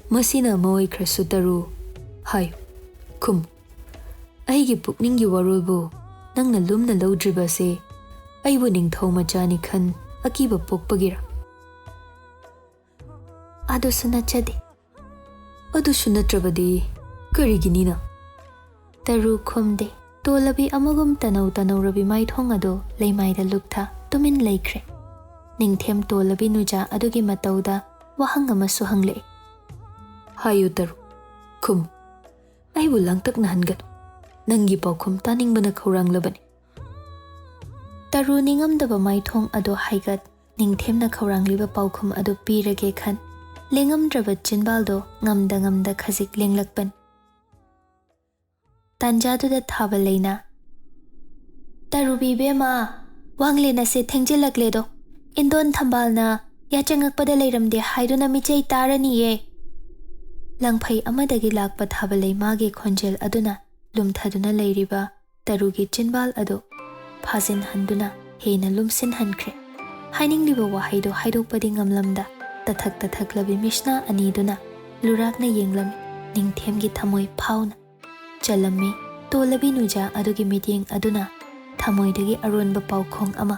ꯃꯁꯤꯅ ꯑꯃ ꯑꯣꯏꯈ꯭ꯔꯁꯨ ꯇꯔꯨ, ꯍꯥꯏꯌꯨ, ꯈꯨꯝꯃꯨ꯫ ꯑꯩꯒꯤ ꯄꯨꯛꯅꯤꯡꯒꯤ ꯋꯥꯔꯣꯜꯕꯨ ꯅꯪꯅ ꯂꯨꯝꯅ ꯂꯧꯗ꯭ꯔꯤꯕ ꯑꯁꯤ ꯑꯩꯕꯨ ꯅꯤꯡꯊꯧ ꯃꯆꯥꯅꯤ ꯈꯟ ꯑꯀꯤꯕ ꯄꯣꯛꯄꯒꯤꯔꯥ? ꯑꯗꯨꯁꯨ ꯅꯠꯆꯗꯦ꯫ ꯑꯗꯨꯁꯨ ꯅꯠꯇ꯭ꯔꯕꯗꯤ ꯀꯔꯤꯒꯤꯅꯤꯅ? ꯇꯔꯨ ꯈꯨꯝꯗꯦ꯫ ꯇꯣꯜꯂꯕꯤ ꯑꯃꯒꯨꯝ ꯇꯅꯧ ꯇꯅꯧꯔꯕꯤ ꯃꯥꯏꯊꯣꯡ ꯑꯗꯨ ꯂꯩꯃꯥꯏꯗ ꯂꯨꯞꯊ ꯇꯨꯃꯤꯟ ꯂꯩꯈ꯭ꯔꯦ꯫ ꯅꯤꯡꯊꯦꯝ ꯇꯣꯜꯂꯕꯤ ꯅꯨꯖꯥ ꯑꯗꯨꯒꯤ ꯃꯇꯧꯗ ꯋꯥꯍꯪ ꯑꯃꯁꯨ ꯍꯪꯂꯛꯏ꯫ ꯍꯥꯏꯌꯨ ꯇꯔꯨ, ꯈꯨꯝꯃꯨ꯫ ꯑꯩꯕꯨ ꯂꯥꯡꯇꯛꯅꯍꯟꯒꯅꯨ꯫ ꯅꯪꯒꯤ ꯄꯥꯎꯈꯨꯝ ꯇꯥꯅꯤꯡꯕꯅ ꯈꯧꯔꯥꯡꯂꯕꯅꯤ꯫ ꯇꯔꯨ ꯅꯤꯡꯉꯝꯗꯕ ꯃꯥꯏꯊꯣꯡ ꯑꯗꯨ ꯍꯥꯏꯒꯠ, ꯅꯤꯡꯊꯦꯝꯅ ꯈꯧꯔꯥꯡꯂꯤꯕ ꯄꯥꯎꯈꯨꯝ ꯑꯗꯨ ꯄꯤꯔꯒꯦ ꯈꯟ, ꯂꯦꯡꯉꯝꯗ꯭ꯔꯕ ꯆꯤꯟꯕꯥꯜꯗꯣ ꯉꯝꯗ ꯉꯝꯗ ꯈꯖꯤꯛ ꯂꯦꯡꯂꯛꯄꯅꯤ꯫ ꯇꯥꯟꯖꯥꯗꯨꯗ ꯊꯥꯕ ꯂꯩꯅ, "ꯇꯔꯨꯕꯤ ꯏꯕꯦꯝꯃ, ꯋꯥꯡꯂꯦꯟ ꯑꯁꯦ ꯊꯦꯡꯖꯤꯜꯂꯛꯂꯦꯗꯣ꯫ ꯏꯟꯗꯣꯟ ꯊꯝꯕꯥꯜꯅ ꯌꯥꯆꯪꯉꯛꯄꯗ ꯂꯩꯔꯝꯗꯦ ꯍꯥꯏꯗꯨꯅ ꯃꯤꯆꯩ ꯇꯥꯔꯅꯤꯌꯦ꯫" ꯂꯪꯐꯩ ꯑꯃꯗꯒꯤ ꯂꯥꯛꯄ ꯊꯥꯕ ꯂꯩꯃꯥꯒꯤ ꯈꯣꯟꯖꯦꯜ ꯑꯗꯨꯅ ꯂꯨꯝꯊꯗꯨꯅ ꯂꯩꯔꯤꯕ ꯇꯔꯨꯒꯤ ꯆꯤꯟꯕꯥꯜ ꯑꯗꯨ ꯐꯥꯖꯤꯟꯍꯟꯗꯨꯅ ꯍꯦꯟꯅ ꯂꯨꯝꯁꯤꯟꯍꯟꯈ꯭ꯔꯦ꯫ ꯍꯥꯏꯅꯤꯡꯂꯤꯕ ꯋꯥꯍꯩꯗꯨ ꯍꯥꯏꯗꯣꯛꯄꯗꯤ ꯉꯝꯂꯝꯗ, ꯇꯊꯛ ꯇꯊꯛꯂꯕꯤ ꯃꯤꯠꯁꯅꯥ ꯑꯅꯤꯗꯨꯅ ꯂꯨꯔꯥꯛꯅ ꯌꯦꯡꯂꯝꯃꯤ꯫ ꯅꯤꯡꯊꯦꯝꯒꯤ ꯊꯃꯣꯏ ꯐꯥꯎꯅ ꯆꯜꯂꯝꯃꯤ꯫ ꯇꯣꯜꯂꯕꯤ ꯅꯨꯖꯥ ꯑꯗꯨꯒꯤ ꯃꯤꯠꯌꯦꯡ ꯑꯗꯨꯅ ꯊꯃꯣꯏꯗꯒꯤ ꯑꯔꯣꯟꯕ ꯄꯥꯎꯈꯣꯡ ꯑꯃ